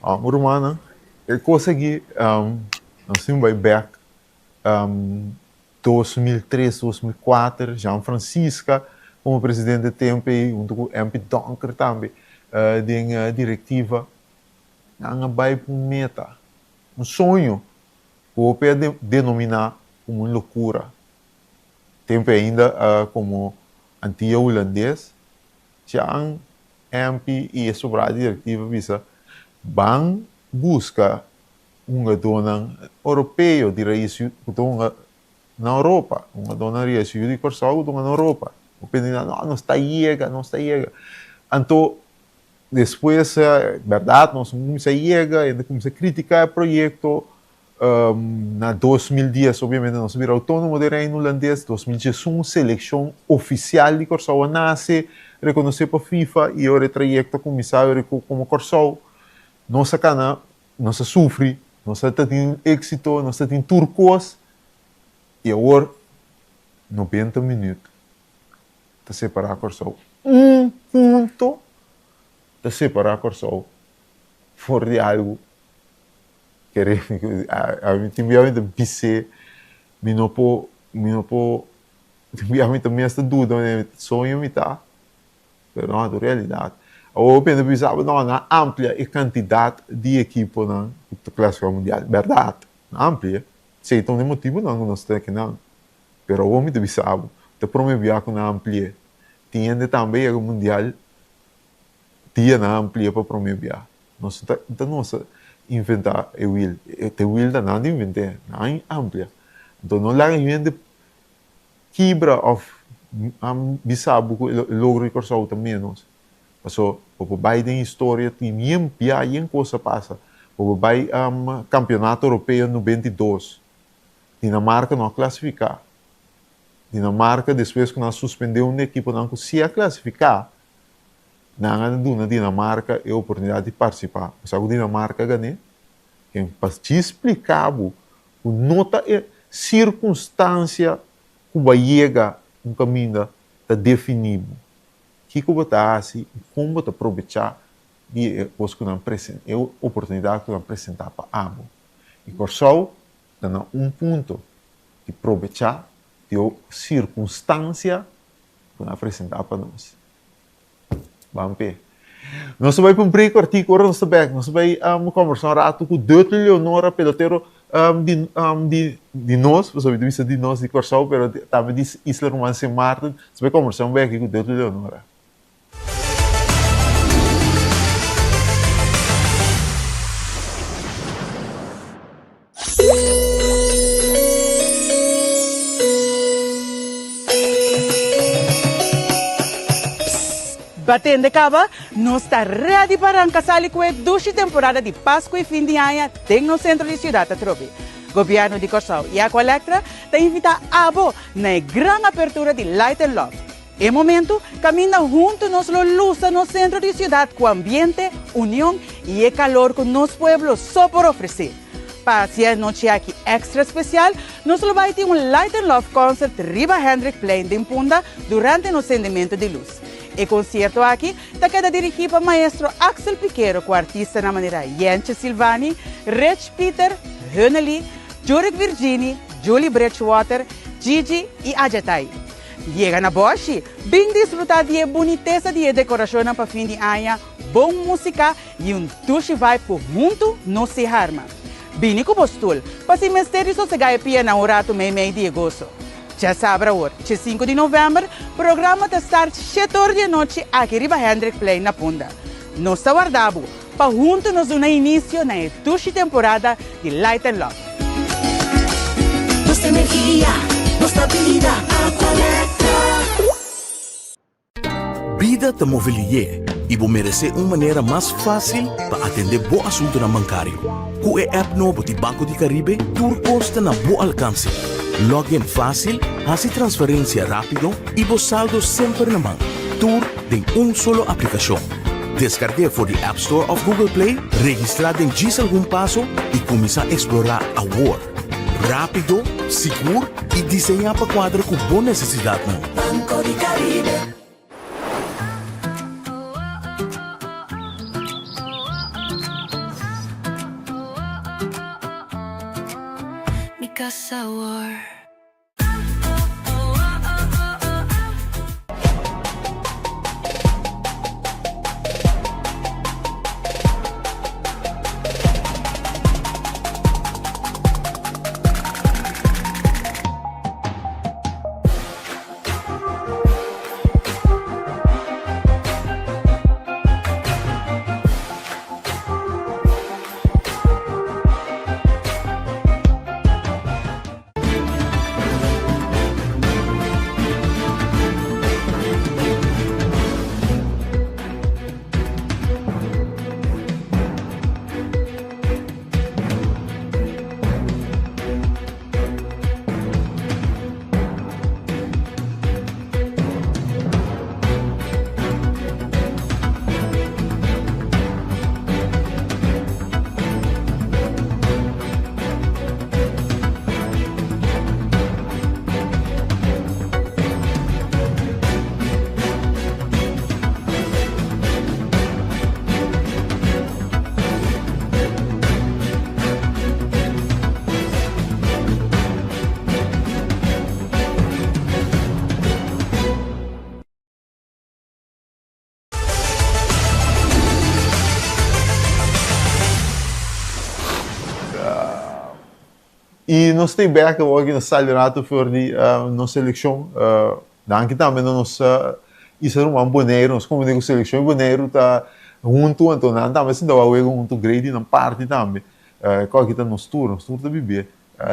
Um, rumannan, e kos aki, um, Nos tin bai bek 2003, 2004, Jean Francisca komo presidente tempu ei huntu ku MP Donker tambe den direktiva. Nan a bai pa un meta, un soño ku hopi a denominá komo un lokura. Tempu ei ainda komo Antia Hulandes, Jean, MP i e sobrá direktiva bisa ban buska hungadónan oropeo di rais ku ta hunga na Oropa, hungadónan rais yu di Kòrsou ku ta hunga na Oropa. Bo pensa di no, nos ta yega, nos ta yega. Anto despues, bèrdat, nos no kuminsá yega, hende kuminsá kritiká e proyekto. Na 2010, obviamente, nos a bira outónomo den Reino Hulandes. 2011, selekshon ofisial di Kòrsou a nase, rekonosé pa FIFA, i ora e trayekto a kuminsá, ora komo Kòrsou nos a kana Nos a sufri, nos a ta tin éxito, nos ta tin tur kos i awor 90 minüt ta separá Kòrsou. Un punto ta separá Kòrsou for di algu kere ami tin bia mi ta bis'é mi no por mi no por tin bia mi ta mes ta duda soño mi ta. Pero no ta realidad. Awor bo bisa bo no nan amplia e cantidad di equiponan cu ta clasifica mundial. Berdad, nan amplia. Esey ta un di motibonan cu nos ta aki nan. Pero awor mi ta bisa bo, ta prome bia cu nan amplia. Tin hende tambe yega mundial dia nan amplia pa prome bia. Nos no ta nos a inventa e wiel. E wiel ta nan di invente, nan amplia. Enton no laga hende Kibra of bisa bo ku e logro di Kòrsou ta ménos. Paso bo por bai den historia tin yen bia yen kos a pasa. Bo por bai kampionato europeo 92. Dinamarka no a klasifiká. Dinamarka despues ku nan a suspendé un di ekiponan ku si a klasifiká, nan a duna Dinamarka e oportunidat di partisipá. Bo sa ku Dinamarka a gané? Ken pa djis splika bo ku no ta e sirkunstansia ku bo a yega un kaminda ta definí bo. Kiko bo ta hasi i kon bo ta probechá di e kos ku nan e oportunidat ku nan presentá pa abo. I Kòrsou ta na un punto di probechá di e sirkunstansia ku nan a presentá pa nos. Ban p'e. Nos ta bai pa un break kòrtiku, ora nos ta bèk nos ta bai kòmbersá un ratu ku Dutly Leonora, pelotero di di di nos, pasobra mi ta bisa di nos di Kòrsou, pero tambe di Isla Ruman Sint Maarten. Nos ta bai kòmbersá un bèki ku Dutly Leonora. Batende kaba, nos ta ready pa ranka sali ku e dushi temporada di Pasku i fin di aña den nos sentro di siudat atrobe. Gobièrnu di Kòrsou i Aqualectra ta invitá abo na e gran apertura di Light and Love. E momento kaminda huntu nos lo lusa nos sentro di siudat ku ambiente, union i e kalor ku nos pueblo so por ofresé. Pa hasi e anochi aki èkstra spesial, nos lo bai tin un Light and Love Concert riba Hendrikplein den Punda durante nos sendementu di lus. E konsierto aki ta keda dirigí pa maestro Axel Pikero ku artistanan manera Jentje Silvani, Rich Pieter, Hunnely, Jurick Virgini, Julie Bridgewater, Gigi i Ajatai. Yega na Boshi, bin disfrutá di e bunitesa di e dekorashonnan pa fin di aña, bon músika i un dushi vibe ku huntu nos si harma. Bini ku bo stul, pa si mester di sosegá e pianan un ratu meimei di e goso. Djasabra awor, dje sinku di novèmber, programa ta start shete or di anochi aki riba Hendrikplein na Punda. Nos ta warda bo pa huntu nos duna inisio na e dushi temporada di Light and Love. Nos ta energia, nos ta bida, Aqualectra. Bida ta move lié i bo meresé un manera mas fásil pa atendé bo asuntunan bankario. Ku e app nobo di Banco di Caribe tur kos ta na bo alkanse. Log in fásil, hasi transferensia rápido i bo saldo semper na man. Tur den un solo aplikashon. Deskarg'é for di App Store òf Google Play, registrá den djis algun paso i kuminsá eksplorá awor! Rápido, sigur i diseñá pa kuadra ku bo nesesidatnan. Banco di Caribe. kas awor. Y nos ta bek awor aki na sali rato for di nos seleccion. Danki tambe na nos Isa ruman Boneiru, nos comprende cu seleccion di Boneiru ta hunto, anto nan tambe sinta wak wega hunto, Grady nan parti tambe. Cu aki ta nos tur, nos tur ta bibé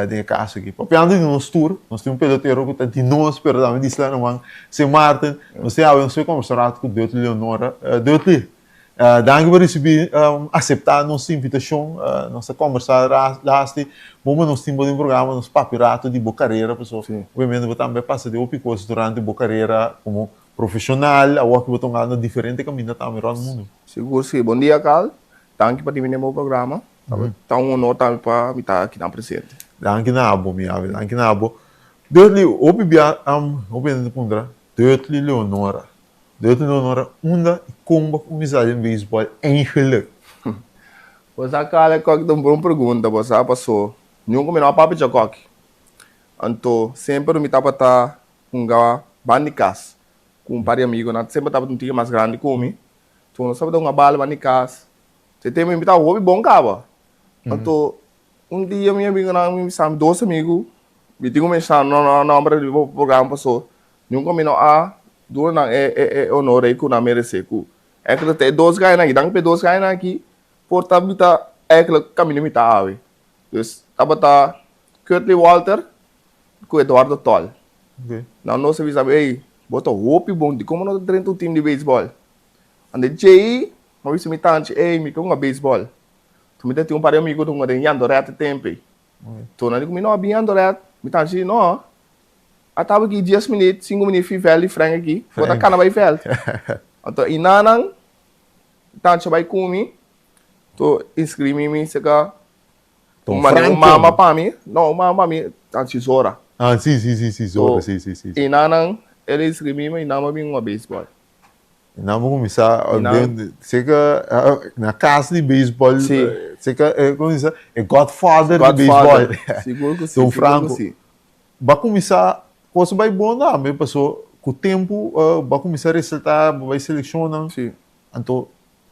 den e caso aki. Papiando di nos tur, nos tin un pelotero cu ta di nos, pero tambe di Isla Ruman, Sint Maarten. Nos tin awe nos tin combersa rato cu Dudley Leonora. Dudley, danki pa ricibi, acepta nos invitacion. Nos ta combersa lasti. Bon pa nos tin bo den programa, nos papia rato di bo carera, pasobra obviamente bo tambe a pasa den hopi cos durante bo carera como profesional, awor cu bo ta hungando diferente caminda tambe rond mundo. Sigur si. Bon dia Carl. Danki pa tin mi den bo programa. Ta un honor tambe pa mi ta akinan presente. Danki na abo mi awe, danki na abo. Dudley, hopi bia, hopi hende ta puntra, Dudley Leonora, Dudley Leonora unda y con bo a cuminsa den beisbol eigenlijk? Bo sa Carl, esaki ta un bon pregunta, bo sa paso nunca mi no a papia djakoki. Anto semper mi tabata hunga banda di cas cu un par di amigonan, semper tabata un tiki mas grandi cu mi, anto nos tabata hunga bala banda di cas. Te tempu mi ta hopi bon kaba. Anto un dia mi amigonan mi bisa mi dos amigu, mi tin ku menshoná nan nòmber riba bo programa paso nunka mi no a duna nan e e honor ei ku nan meresé ku èkele ta e dos gainan aki. Danki pa e dos gainan aki por ta mi ta èkele kaminda mi ta awe. Dus tabata Curtley Walter ku Eduardo Tol. Nan dos a bisa mi, ey, bo ta hopi bon, dikon bo no ta drenta un tim di beisbòl? Ande djei Mi a bisa mi tanchi, Ey, mi ke hunga beisbòl. Tu mi ta tin un par di amigu ta hunga den Yandoret e tempu ei. Tu nan di ku mi, No, a bin Yandoret. Mi tanchi di, No, a taba aki dies minüt, sinku minüt fi vèlt di Frank aki, bo ta kana bai vèlt. Anto einanan, mi tanchi a bai ku mi, tu inskribí mi serka un mama pa mi, no, un mama pa mi, tanchi Zora. Ah, si, si, si, si, Zora, si, si, si. Einanan, el a inskribí mi, einan mi a bin hunga beisbòl. Nan bo kuminsá seka na kas di beisbòl seka komo di bisa e godfather di beisbòl Don Franco bo a kuminsá kos a bai bon tambe paso ku tempu bo a kuminsá resaltá bo bai selekshonnan anto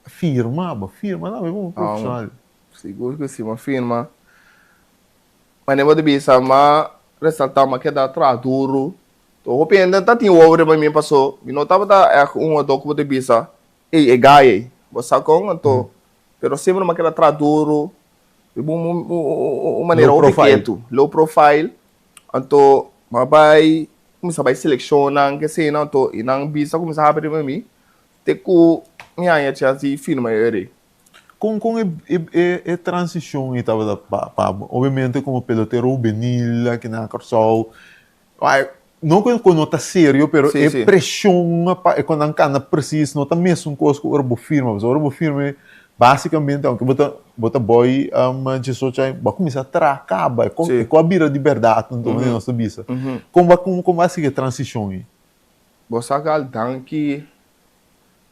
firma bo a firma tambe komo profeshonal. Sigur ku si bo a firma manera bo ta bisa m'a resaltá m'a keda traha duru Hopi hende ta tin wowo riba mi paso mi no tabata ègt un hugadó ku bo ta bisa, ey, e gai ey. Bo sa kon? Anto, pero semper mi a keda traha duru riba un un manera hopi ketu, low profile. Anto, mi a bai kuminsá bai selekshonnan, keseinan, anto i nan bisa kuminsá habri riba mi te ku mi haña chèns di firma e ora ey. Kon kon e e e transishon ei tabata pa pa bo? Obviamente komo pelotero hubenil aki na Kòrsou, Ai, no ku ku no ta serio, pero Sí, e sí. preshon pa e kon nan kanda presis no ta mesun kos ku ora bo firma. Pasobra ora bo firma, basikamente aunke bo ta bo ta boi diesocho aña, bo a kuminsá traha kaba. E kon Sí. e kon a bira di bèrdat anto manera nos ta bisa. Kon bo a kon kon bo a sigui e transishon ei? Bo sa kal danki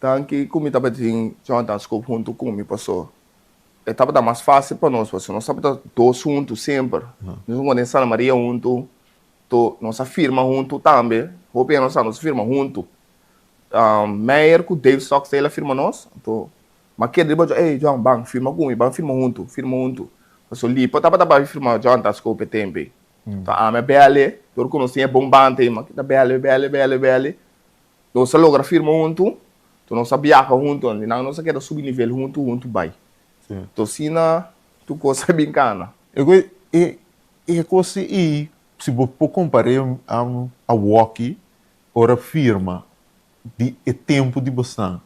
danki ku mi tabatin Jonathan Schoop huntu ku mi paso. E tabata mas fácil pa nos, pasobra nos tabata dos huntu semper. Nos a hunga den Santa Maria huntu, to nos a firma huntu tambe. Hopi hende no sa, nos a firma huntu. Meyer ku Dave Stockstale a firma nos, anto m'a keda riba John, ey John, ban firma ku mi, ban firma huntu, firma huntu. Pasobra Lipo tabata bai firma John ta skope tempu ei. Anto ami a bèl'e, dor ku nos tin e bon banda ei, m'a keda bèl'e, bèl'e, bèl'e, bèl'e. Nos a logra firma huntu, to nos a biaha huntu, anto nan nos a keda subi nivel huntu huntu bai. To asina tur kos a bin kana. E e kos ei, si bo por kompar'é awoki, ora firma di e tempu di bosnan,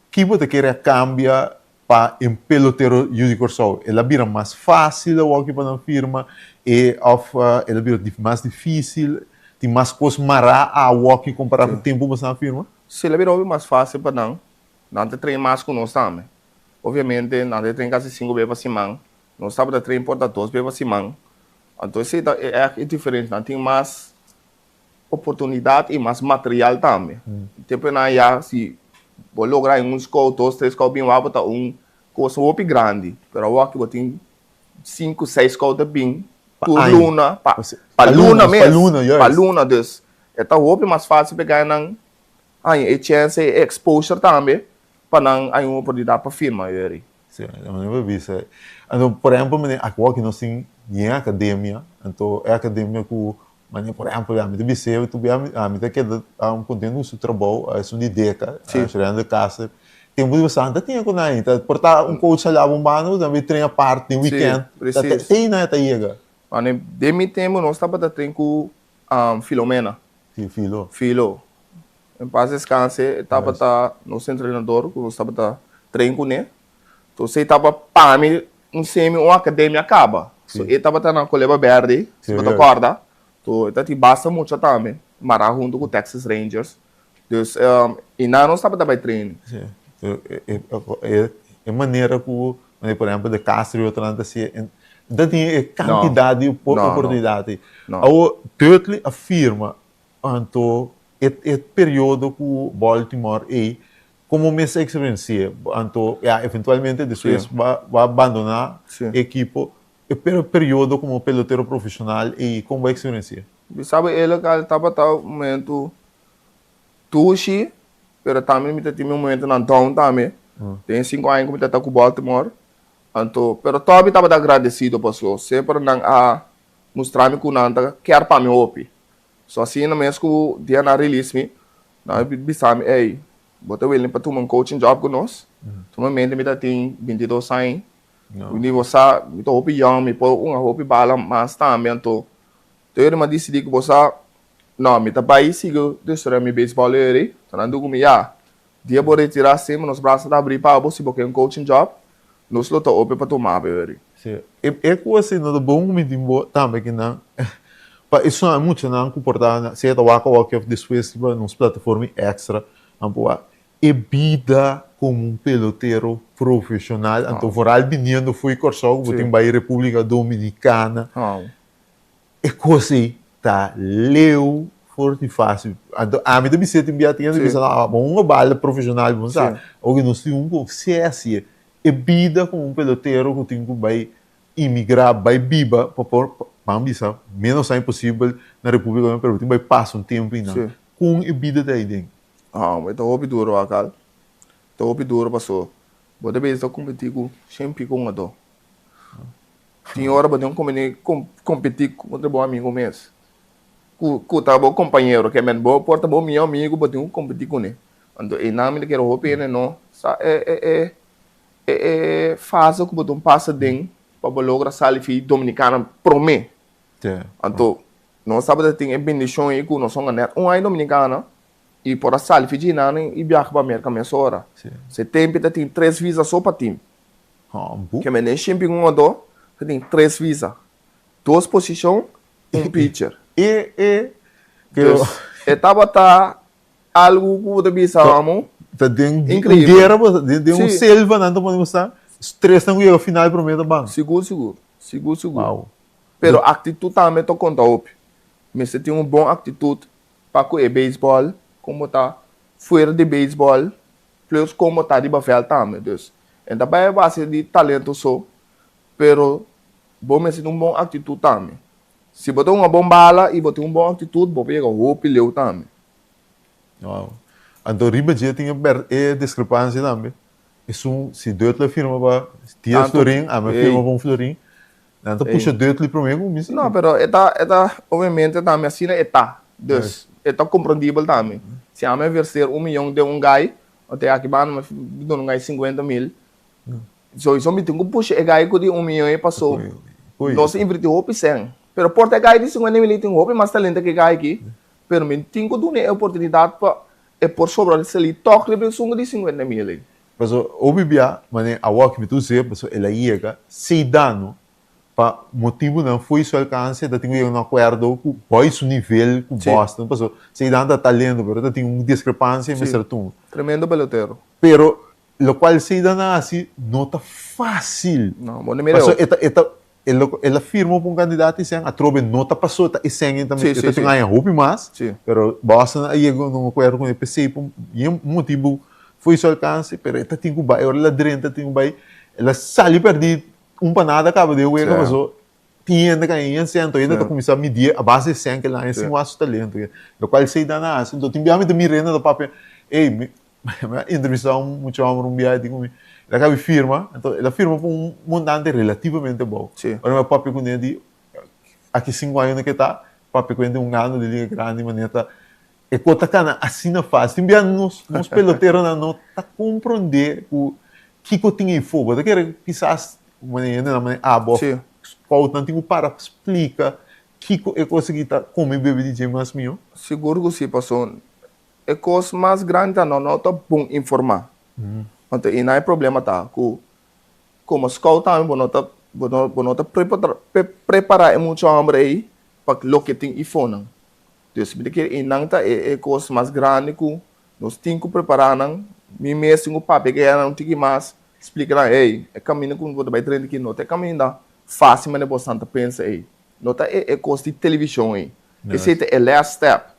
ki bo ta kere a kambia pa e pelotero yu di Kòrsou? El a bira mas fásil awoki pa nan firma e òf el a bira mas difísil? Tin mas kos mará awoki kompará ku tempu bosnan a firma? Sí, el a bira hopi mas fásil pa nan. Nan ta train mas ku nos tambe. Obviamente, nan ta train kasi sinku bes pa siman. Nos tabata train por ta dos bes pa siman. Anto esei ta e ègt e diferensia. Nan tin mas oportunidat i mas material tambe. Tempu nan ya si bo logra haña un scout, dos, tres scout bin wak bo ta un cosa hopi grandi. Pero awor aki bo tin sinku, seis scout ta bin tur luna, pa pa luna mes, pa luna. Dus e ta hopi mas fácil pa e gana nan haña e chèns, e exposure tambe pa nan haña un oportunidat pa firma yori. Sí, mi por bisa. Anto, por ehempel, mane awor aki nos tin yen academia, anto e academia cu mane por ehempel ami ta bis'é tur bia ami ta keda contento cu su trabou, esun di Deca, Sheridan de Caster, tempo di bastante ta tin cu nan ta por ta un coach a laba un banda bo tambe train apart den weekend, ta te einan e ta yega. Mane den mi tempo nos tabata train cu Filomena. Sí, Filo. Filo. En paz descanse, e tabata nos entrenador cu nos tabata train cune. Entonces e tabata pa mi un semi un academia caba. So e tabata na Coleba Berde, si bo ta corda. So e ta tin basta mucha tambe, mara hunto cu Texas Rangers. Dus y nan nos tabata bay train. Sí. E manera cu, por ehempel, de Castro y otronan ta haci, no ta tin e cantidad di oportunidad. Awor, Dudley a firma Anto e e periodo ku Baltimore ei, komo mes a eksperensi'é? Anto ya eventualmente despues bo a bandoná e ekipo, e periodo komo pelotero profeshonal ei, kon bo a eksperensi'é? Mi sabi e local tabata un momento dushi, pero tambe mi ta tin mi momentonan down tambe. Den e sinku aña ku mi ta ta ku Baltimore. Anto, pero tòg mi tabata agradesido paso semper nan a mustra mi ku nan ta kier pa mi hopi. So asina mes ku dia nan release mi, nan a bisa mi, ey, bo ta willing pa tuma un coaching job ku nos? Sumamente mi ta tin 22 aña, mi bo sa, mi ta hopi young, mi por hunga hopi bala mas tambe, anto tur mi a disidi ku bo sa, no, mi ta bai sigui destruir mi baseball eri, so nan di ku mi, ya, dia bo retira semper nos brasa ta abri pa bo, si bo ke un coaching job, nos lo ta open pa tuma bo eri. Sí, e kos ei no ta bon ku mi tin bo tambe kinan pa esun muchanan ku por ta sea ta wak awor òf despues riba nos plataforma extra nan por wak e bida komo un pelotero profeshonal anto vooral biniendo fo'i Kòrsou ku bo tin bai Repúblika Dominikana e kos ei ta leu for di fásil anto ami ta bisa tin bia tin hende bisa no bo un bala profeshonal bo sa oke nos tin un ku sesie E bida komo un pelotero ku tin ku bai imigrá, bai biba pa por, ban bisa, ménos aña posibel na Repúblika Dominikana, pero bo tin bai pasa un tempu einan. Kon e bida ta eiden? E ta hopi duro akal. Ta hopi duro paso bo ta bisa ta kompetí ku shen piko hungadó. Tin ora bo tin ku kompetí kontra bo amigu mes. Ku ta bo kompañero, ke men bo por ta bo mihó amigu, bo tin ku kompetí kuné. Anto einan mi ta kere hopi hende no sa e e e e e fase ku bo tin pasa den pa bo logra sali fi Dominicana promé. Anto nos tabata tin e bendishon ei ku nos a hunga nèt un aña Dominicana i por a sali fi djinan i biaha pa Merka mesora. Se tempu ta tin tres visa so pa tim. Ke men den shimping un hungadó ta tin tres visa, dos posishon, un pitcher. E e Dus e tabata Algu ku bo ta bisa amo. Ta den un guera bo ta den un selva nan ta pone bo sta tres nan ku yega final prome ta ban. Sigur sigur sigur sigur pero aktitut tambe ta konta hopi mester tin un bon aktitut pa ku e beisbòl kon bo ta fuera di beisbòl plus kon bo ta riba vèlt tambe dus. E ta bai a base di talento so, pero bo mester tin un bon actitud tambe. Si bo ta hunga bon bala y bo tin un bon actitud, bo por yega hopi leu tambe. Wow. Anto riba dje tin e ber e discrepancia tambe. Esun si Dutler firma pa dies Tanto florin, ami a firma ey. pa un florin. Nan ta Ey. pusha Dutler prome ku mi si. No, pero e ta e ta obviamente tambe asina e ta. Dus e ta comprendibel tambe. Si ami a verser un miyon den un guy, Ante aki banda mi duna un gai sinkuenta mil. Sowiso mi tin ku pusha e gai ku di un miyon ei paso nos a invertí hopi sèn. Pero por ta e gai di sinkuenta mil ei tin hopi mas talento ke e gai aki, pero mi tin ku duna e oportunidat pa e por sobra salí tòg riba esun di sinkuenta mil ei. Paso hopi bia manera awor ki mi ta us'é paso el a yega sei dano Pa motibunan fo'i su alkanse ta tin ku yega un akuerdo ku bòi su nivel ku Boston paso Zeidan ta talento pero ta tin un diskrepansia i mester tuma. Tremendo pelotero. Pero lokual Zeidan a hasi no ta fásil. No, bo no mira Paso e ta e ta el a firma pa un kandidat i sèn atrobe no ta paso ta e sèn e ta e ta tin haña hopi mas pero Boston a yega un akuerdo ku e p'esei pa un motibu fo'i su alkanse pero e ta tin ku bai ora el a drenta tin ku bai el a sali pèrdí Un pa nada kaba den wega paso tin hende ka en sento hende ta kuminsá midie a base di sèn ke laña sin wak su talento lokual esei nan a hasi enton tin bia mi ta mira hende ta papia ey mi a entrevistá un mucha hòmber un bia di ku mi el a kabi firma enton el a firma pa un montante relativamente abou ora mi a papia kuné di aki sinku aña ke ta papia ku hende un gana di liga grandi manera ta E ko ta kana asina fásil. Tin bia nos nos peloteronan no ta komprondé ku kiko tin ei fo. Bo ta kere kisas manera hende nan manera abo òf scoutnan tin ku para splika kiko e kos aki ta kome i bebe di dje mas mihó. Sigur ku si, pasobra e kos mas grandi ta no no ta bon informá. Anto einan e problema ta ku komo scout tambe bo no ta bo no bo no ta prepará e mucha hòmber ei pa loke tin ifonan. Dus mi ta kere einan ta e e kos mas grandi ku nos tin ku prepará nan. Mi mes tin ku papia ku nan un tiki mas, splika nan, ey, e kaminda ku bo ta bai drenta aki no ta e kaminda fásil manera bosan ta pensa ey. No ta e e kos di televishon ey. Esei ta e last step.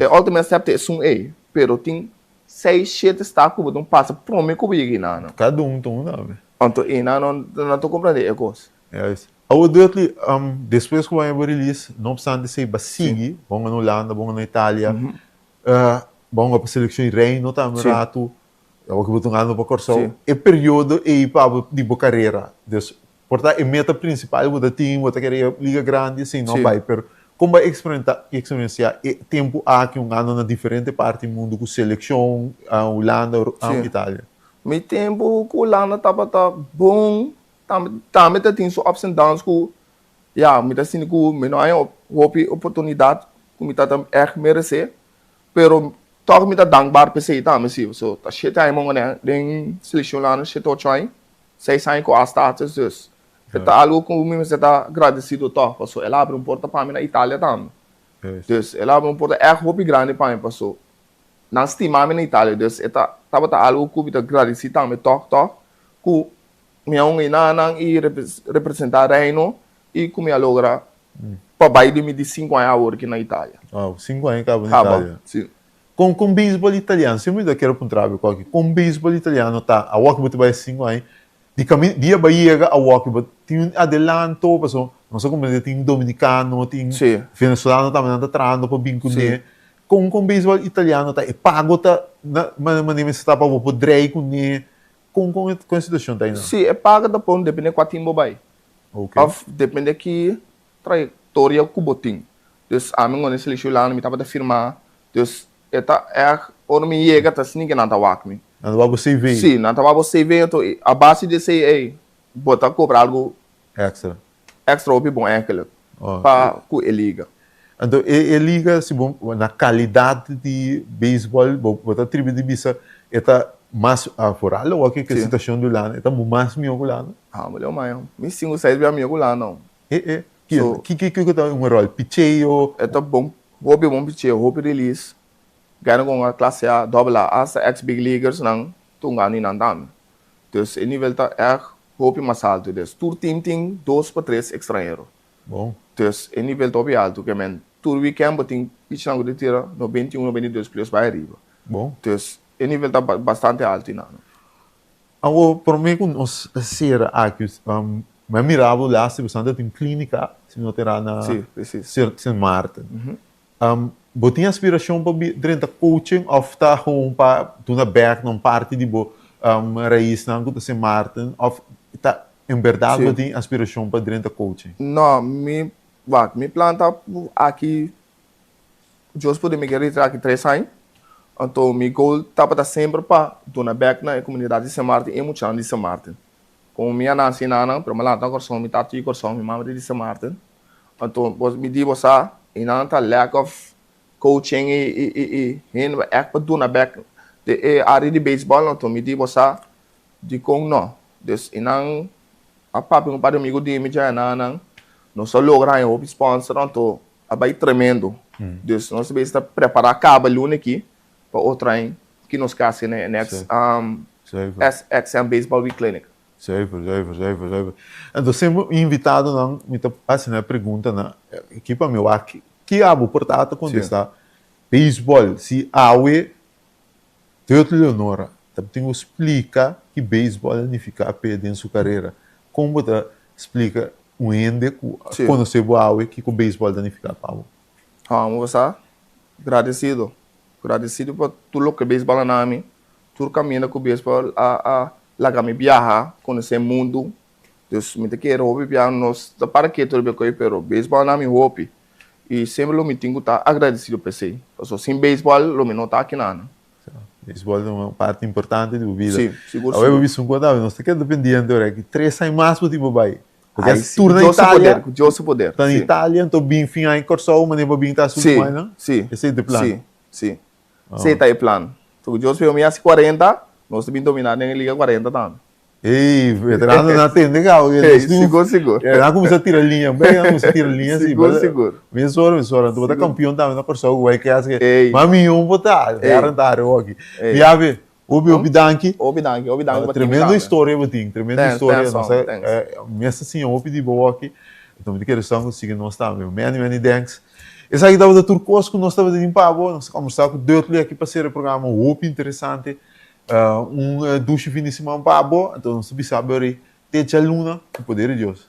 E ultimate step ta esun ey, pero tin seis, shete stap ku bo tin pasa prome ku bo yega einan. Kada un ta un tambe. Anto einan nan ta komprende e kos. Juist. Awor Dudley, despues ku bo a bo release, no obstante esei bo a sigui, bo a na Hulanda, bo a na Italia, bo a hunga pa selekshon di Reino tambe un ratu, awor ku bo ta hungando pa Kòrsou. E periodo ei pa bo di bo karera, dus por ta e meta prinsipal ku bo ta tin, bo ta kere yega liga grandi, esei no a bai, pero kon bo a eksperensiá e tempu aki hungando na diferente parti di mundu ku selekshon, Hulanda, Italia? Mi tempu ku Hulanda tabata bon, Tambe tambe ta tin su ups and downs ku ya mi ta sinti ku mi no haña hopi oportunidat ku mi ta ta ègt meresé pero tòg mi ta dankbaar p'esei tambe si so ta shete aña mi a den selekshon landa shete ocho aña seis aña ku a status dus e ta algu ku mi mester ta gradesido tòg pasobra el a abri un porta pa mi na Italia tambe dus el a abri un porta ègt hopi grandi pa mi pasobra nan stima mi na Italia dus e ta tabata algu ku mi ta gradesi tambe tòg tòg ku Mi a un enanan i representá Reino i ku mi a logra pa bai di mi di sinku aña awor aki na Italia. Wow, sinku aña kaba na Italia. Kaba, si. Kon kon beisbòl italiano, semper mi ta kere puntra bo koki, kon beisbòl italiano ta awor ku bo ta bai sinku aña, di kaminda dia bo a yega awor ku bo tin un adelanto pasobra nos a komprende tin dominikano, tin venezolano tambe nan ta trahando pa bin kuné. Kon kon beisbòl italiano ta, e pago ta na manera mester ta pa bo por drei kuné, Kon kon e kon e situacion ta einan? Si e paga ta pon depende kua team bo bai. Ok. Of depende ki trayectoria ku bo tin. Dus ami ngone seleccion Hulanda mi tabata firma dus e ta erg ora mi yega ta asina ke nan ta wak mi. Nan ta wak bo CV. Si nan ta wak bo CV anto a base di esei ey bo ta cobra algo Extra. Extra hopi bon eigenlijk pa ku e liga. Anto e e liga si bo na kalidat di beisbòl bo bo ta tribi di bisa e ta mas foral awor ke ke situashon di Hulanda e ta mas mihó ku Hulanda? Ha bo leu mai mi sinku seis bia mihó ku Hulanda. E e ki ki kiko ta un ròl picheo? E ta bon hopi bon picheo hopi release gana ku un klase A dòbel A asta ex big leaguers nan ta hunga ni nan tambe dus e nivel ta èg Hopi mas altu des. Tur team tin dos pa tres extranhero. Bon. Dus e nivel ta hopi altu ke men tur weekend bo tin pichnan ku ta tira 91, 92 plus bai ariba. Bon. Dus e nivel ta bastante altu einan. Awor, promé ku nos sera aki, mi a mira bo laatste bastante tin klínika, si mi no ta erá, na Sint Maarten. Bo tin aspirashon pa drenta coaching òf ta gewoon pa duna bèk na un parti di bo raisnan ku ta Sint Maarten òf ta en bèrdat bo tin aspirashon pa drenta coaching? No, mi, wak, mi plan ta aki Dios pudi mi ke retira aki tres aña, anto mi goal tabata semper pa duna bek na e komunidat di Sint Maarten i e muchanan di Sint Maarten. Komo mi a nase i nan, pero mi a lanta na Kòrsou, mi tata di Kòrsou, mi mama ta di Sint Maarten, anto mi di bo sa i nan ta lack of coaching i hende pa ègt pa duna bek den e área di beisbòl, anto mi di bo sa dikon no. Dus i nan a papia ku un par di amigu di mi dja nan, nos a logra haña hopi sponsor, anto A bai tremendo. Dus nos ta ta prepara caba luna aki pa otro aña ki nos ka haci na e next SXM Baseball Week Clinic. Zuiver, zuiver, zuiver, zuiver. Anto semper mi invitadonan mi ta haci nan e pregunta nan, aki pa mi wak ki abo por ta ta contesta, baseball si awe Dutly Leonora ta tin ku splika ki beisbòl a nifiká p'e den su karera. Kon bo ta splika un hende ku a konosé bo awe kiko beisbòl ta nifiká pa bo? Ha, mi bo sa gradesido. Gradesido pa tur loke beisbòl a na mi, tur kaminda ku beisbòl a laga mi biaha, konosé mundu. Dus mi ta kere hopi biaha nos ta para ketu riba e koi pero beisbòl a na mi hopi. I semper lo mi tin ku ta agradesido pa esei, pasobra sin beisbòl lo mi no ta aki nan. Beisbòl ta un parti importante di bo bida. Sí, sigur, Awor sigur. bo bisa un kos tambe, nos ta keda pendiente ora ki tres aña mas bo tin pa bai. Porque Ai, es sí, tur ku na Dios su Italia, poder, ku Dios su poder, ta na sí. Italia, anto bin fin aña Kòrsou, manera bo bin ta su Sí, último añanan. sí, Esei ta e plan. sí, sí. Esei ta e plan. So ku Dios mi hasi kuarenta, nos ta bin dominá den e liga kuarenta tambe. Ey, veterano na tende cabo. Ey, sigur, sigur. Nan cuminsa tira liña, bay, nan cuminsa tira liña si. Sigur, sigur. Mesora, mesora. Tu bota campeón tambe na Kòrsou, guay que hace. Ey. Mami, un bota. Ey. Garantare hoki. Ey. Miabe, hopi, hopi danki. Hopi danki, hopi danki pa tin Tremendo tambe. historia bo tin, tremendo Thanks, historia. thanks, Nos hombre, a, thanks. mester siña hopi di bo hoki. Enton mi ta kere son ku sigui nos tambe. Many, many thanks. Esaki tabata tur kos ku nos tabata tin pa bo. Nos a kombersá ku Dudley aki pa sera e programa hopi interesante. Un dushi fin di siman pa bo, anto nos ta bisa bo ri te djaluna ku poder di Dios.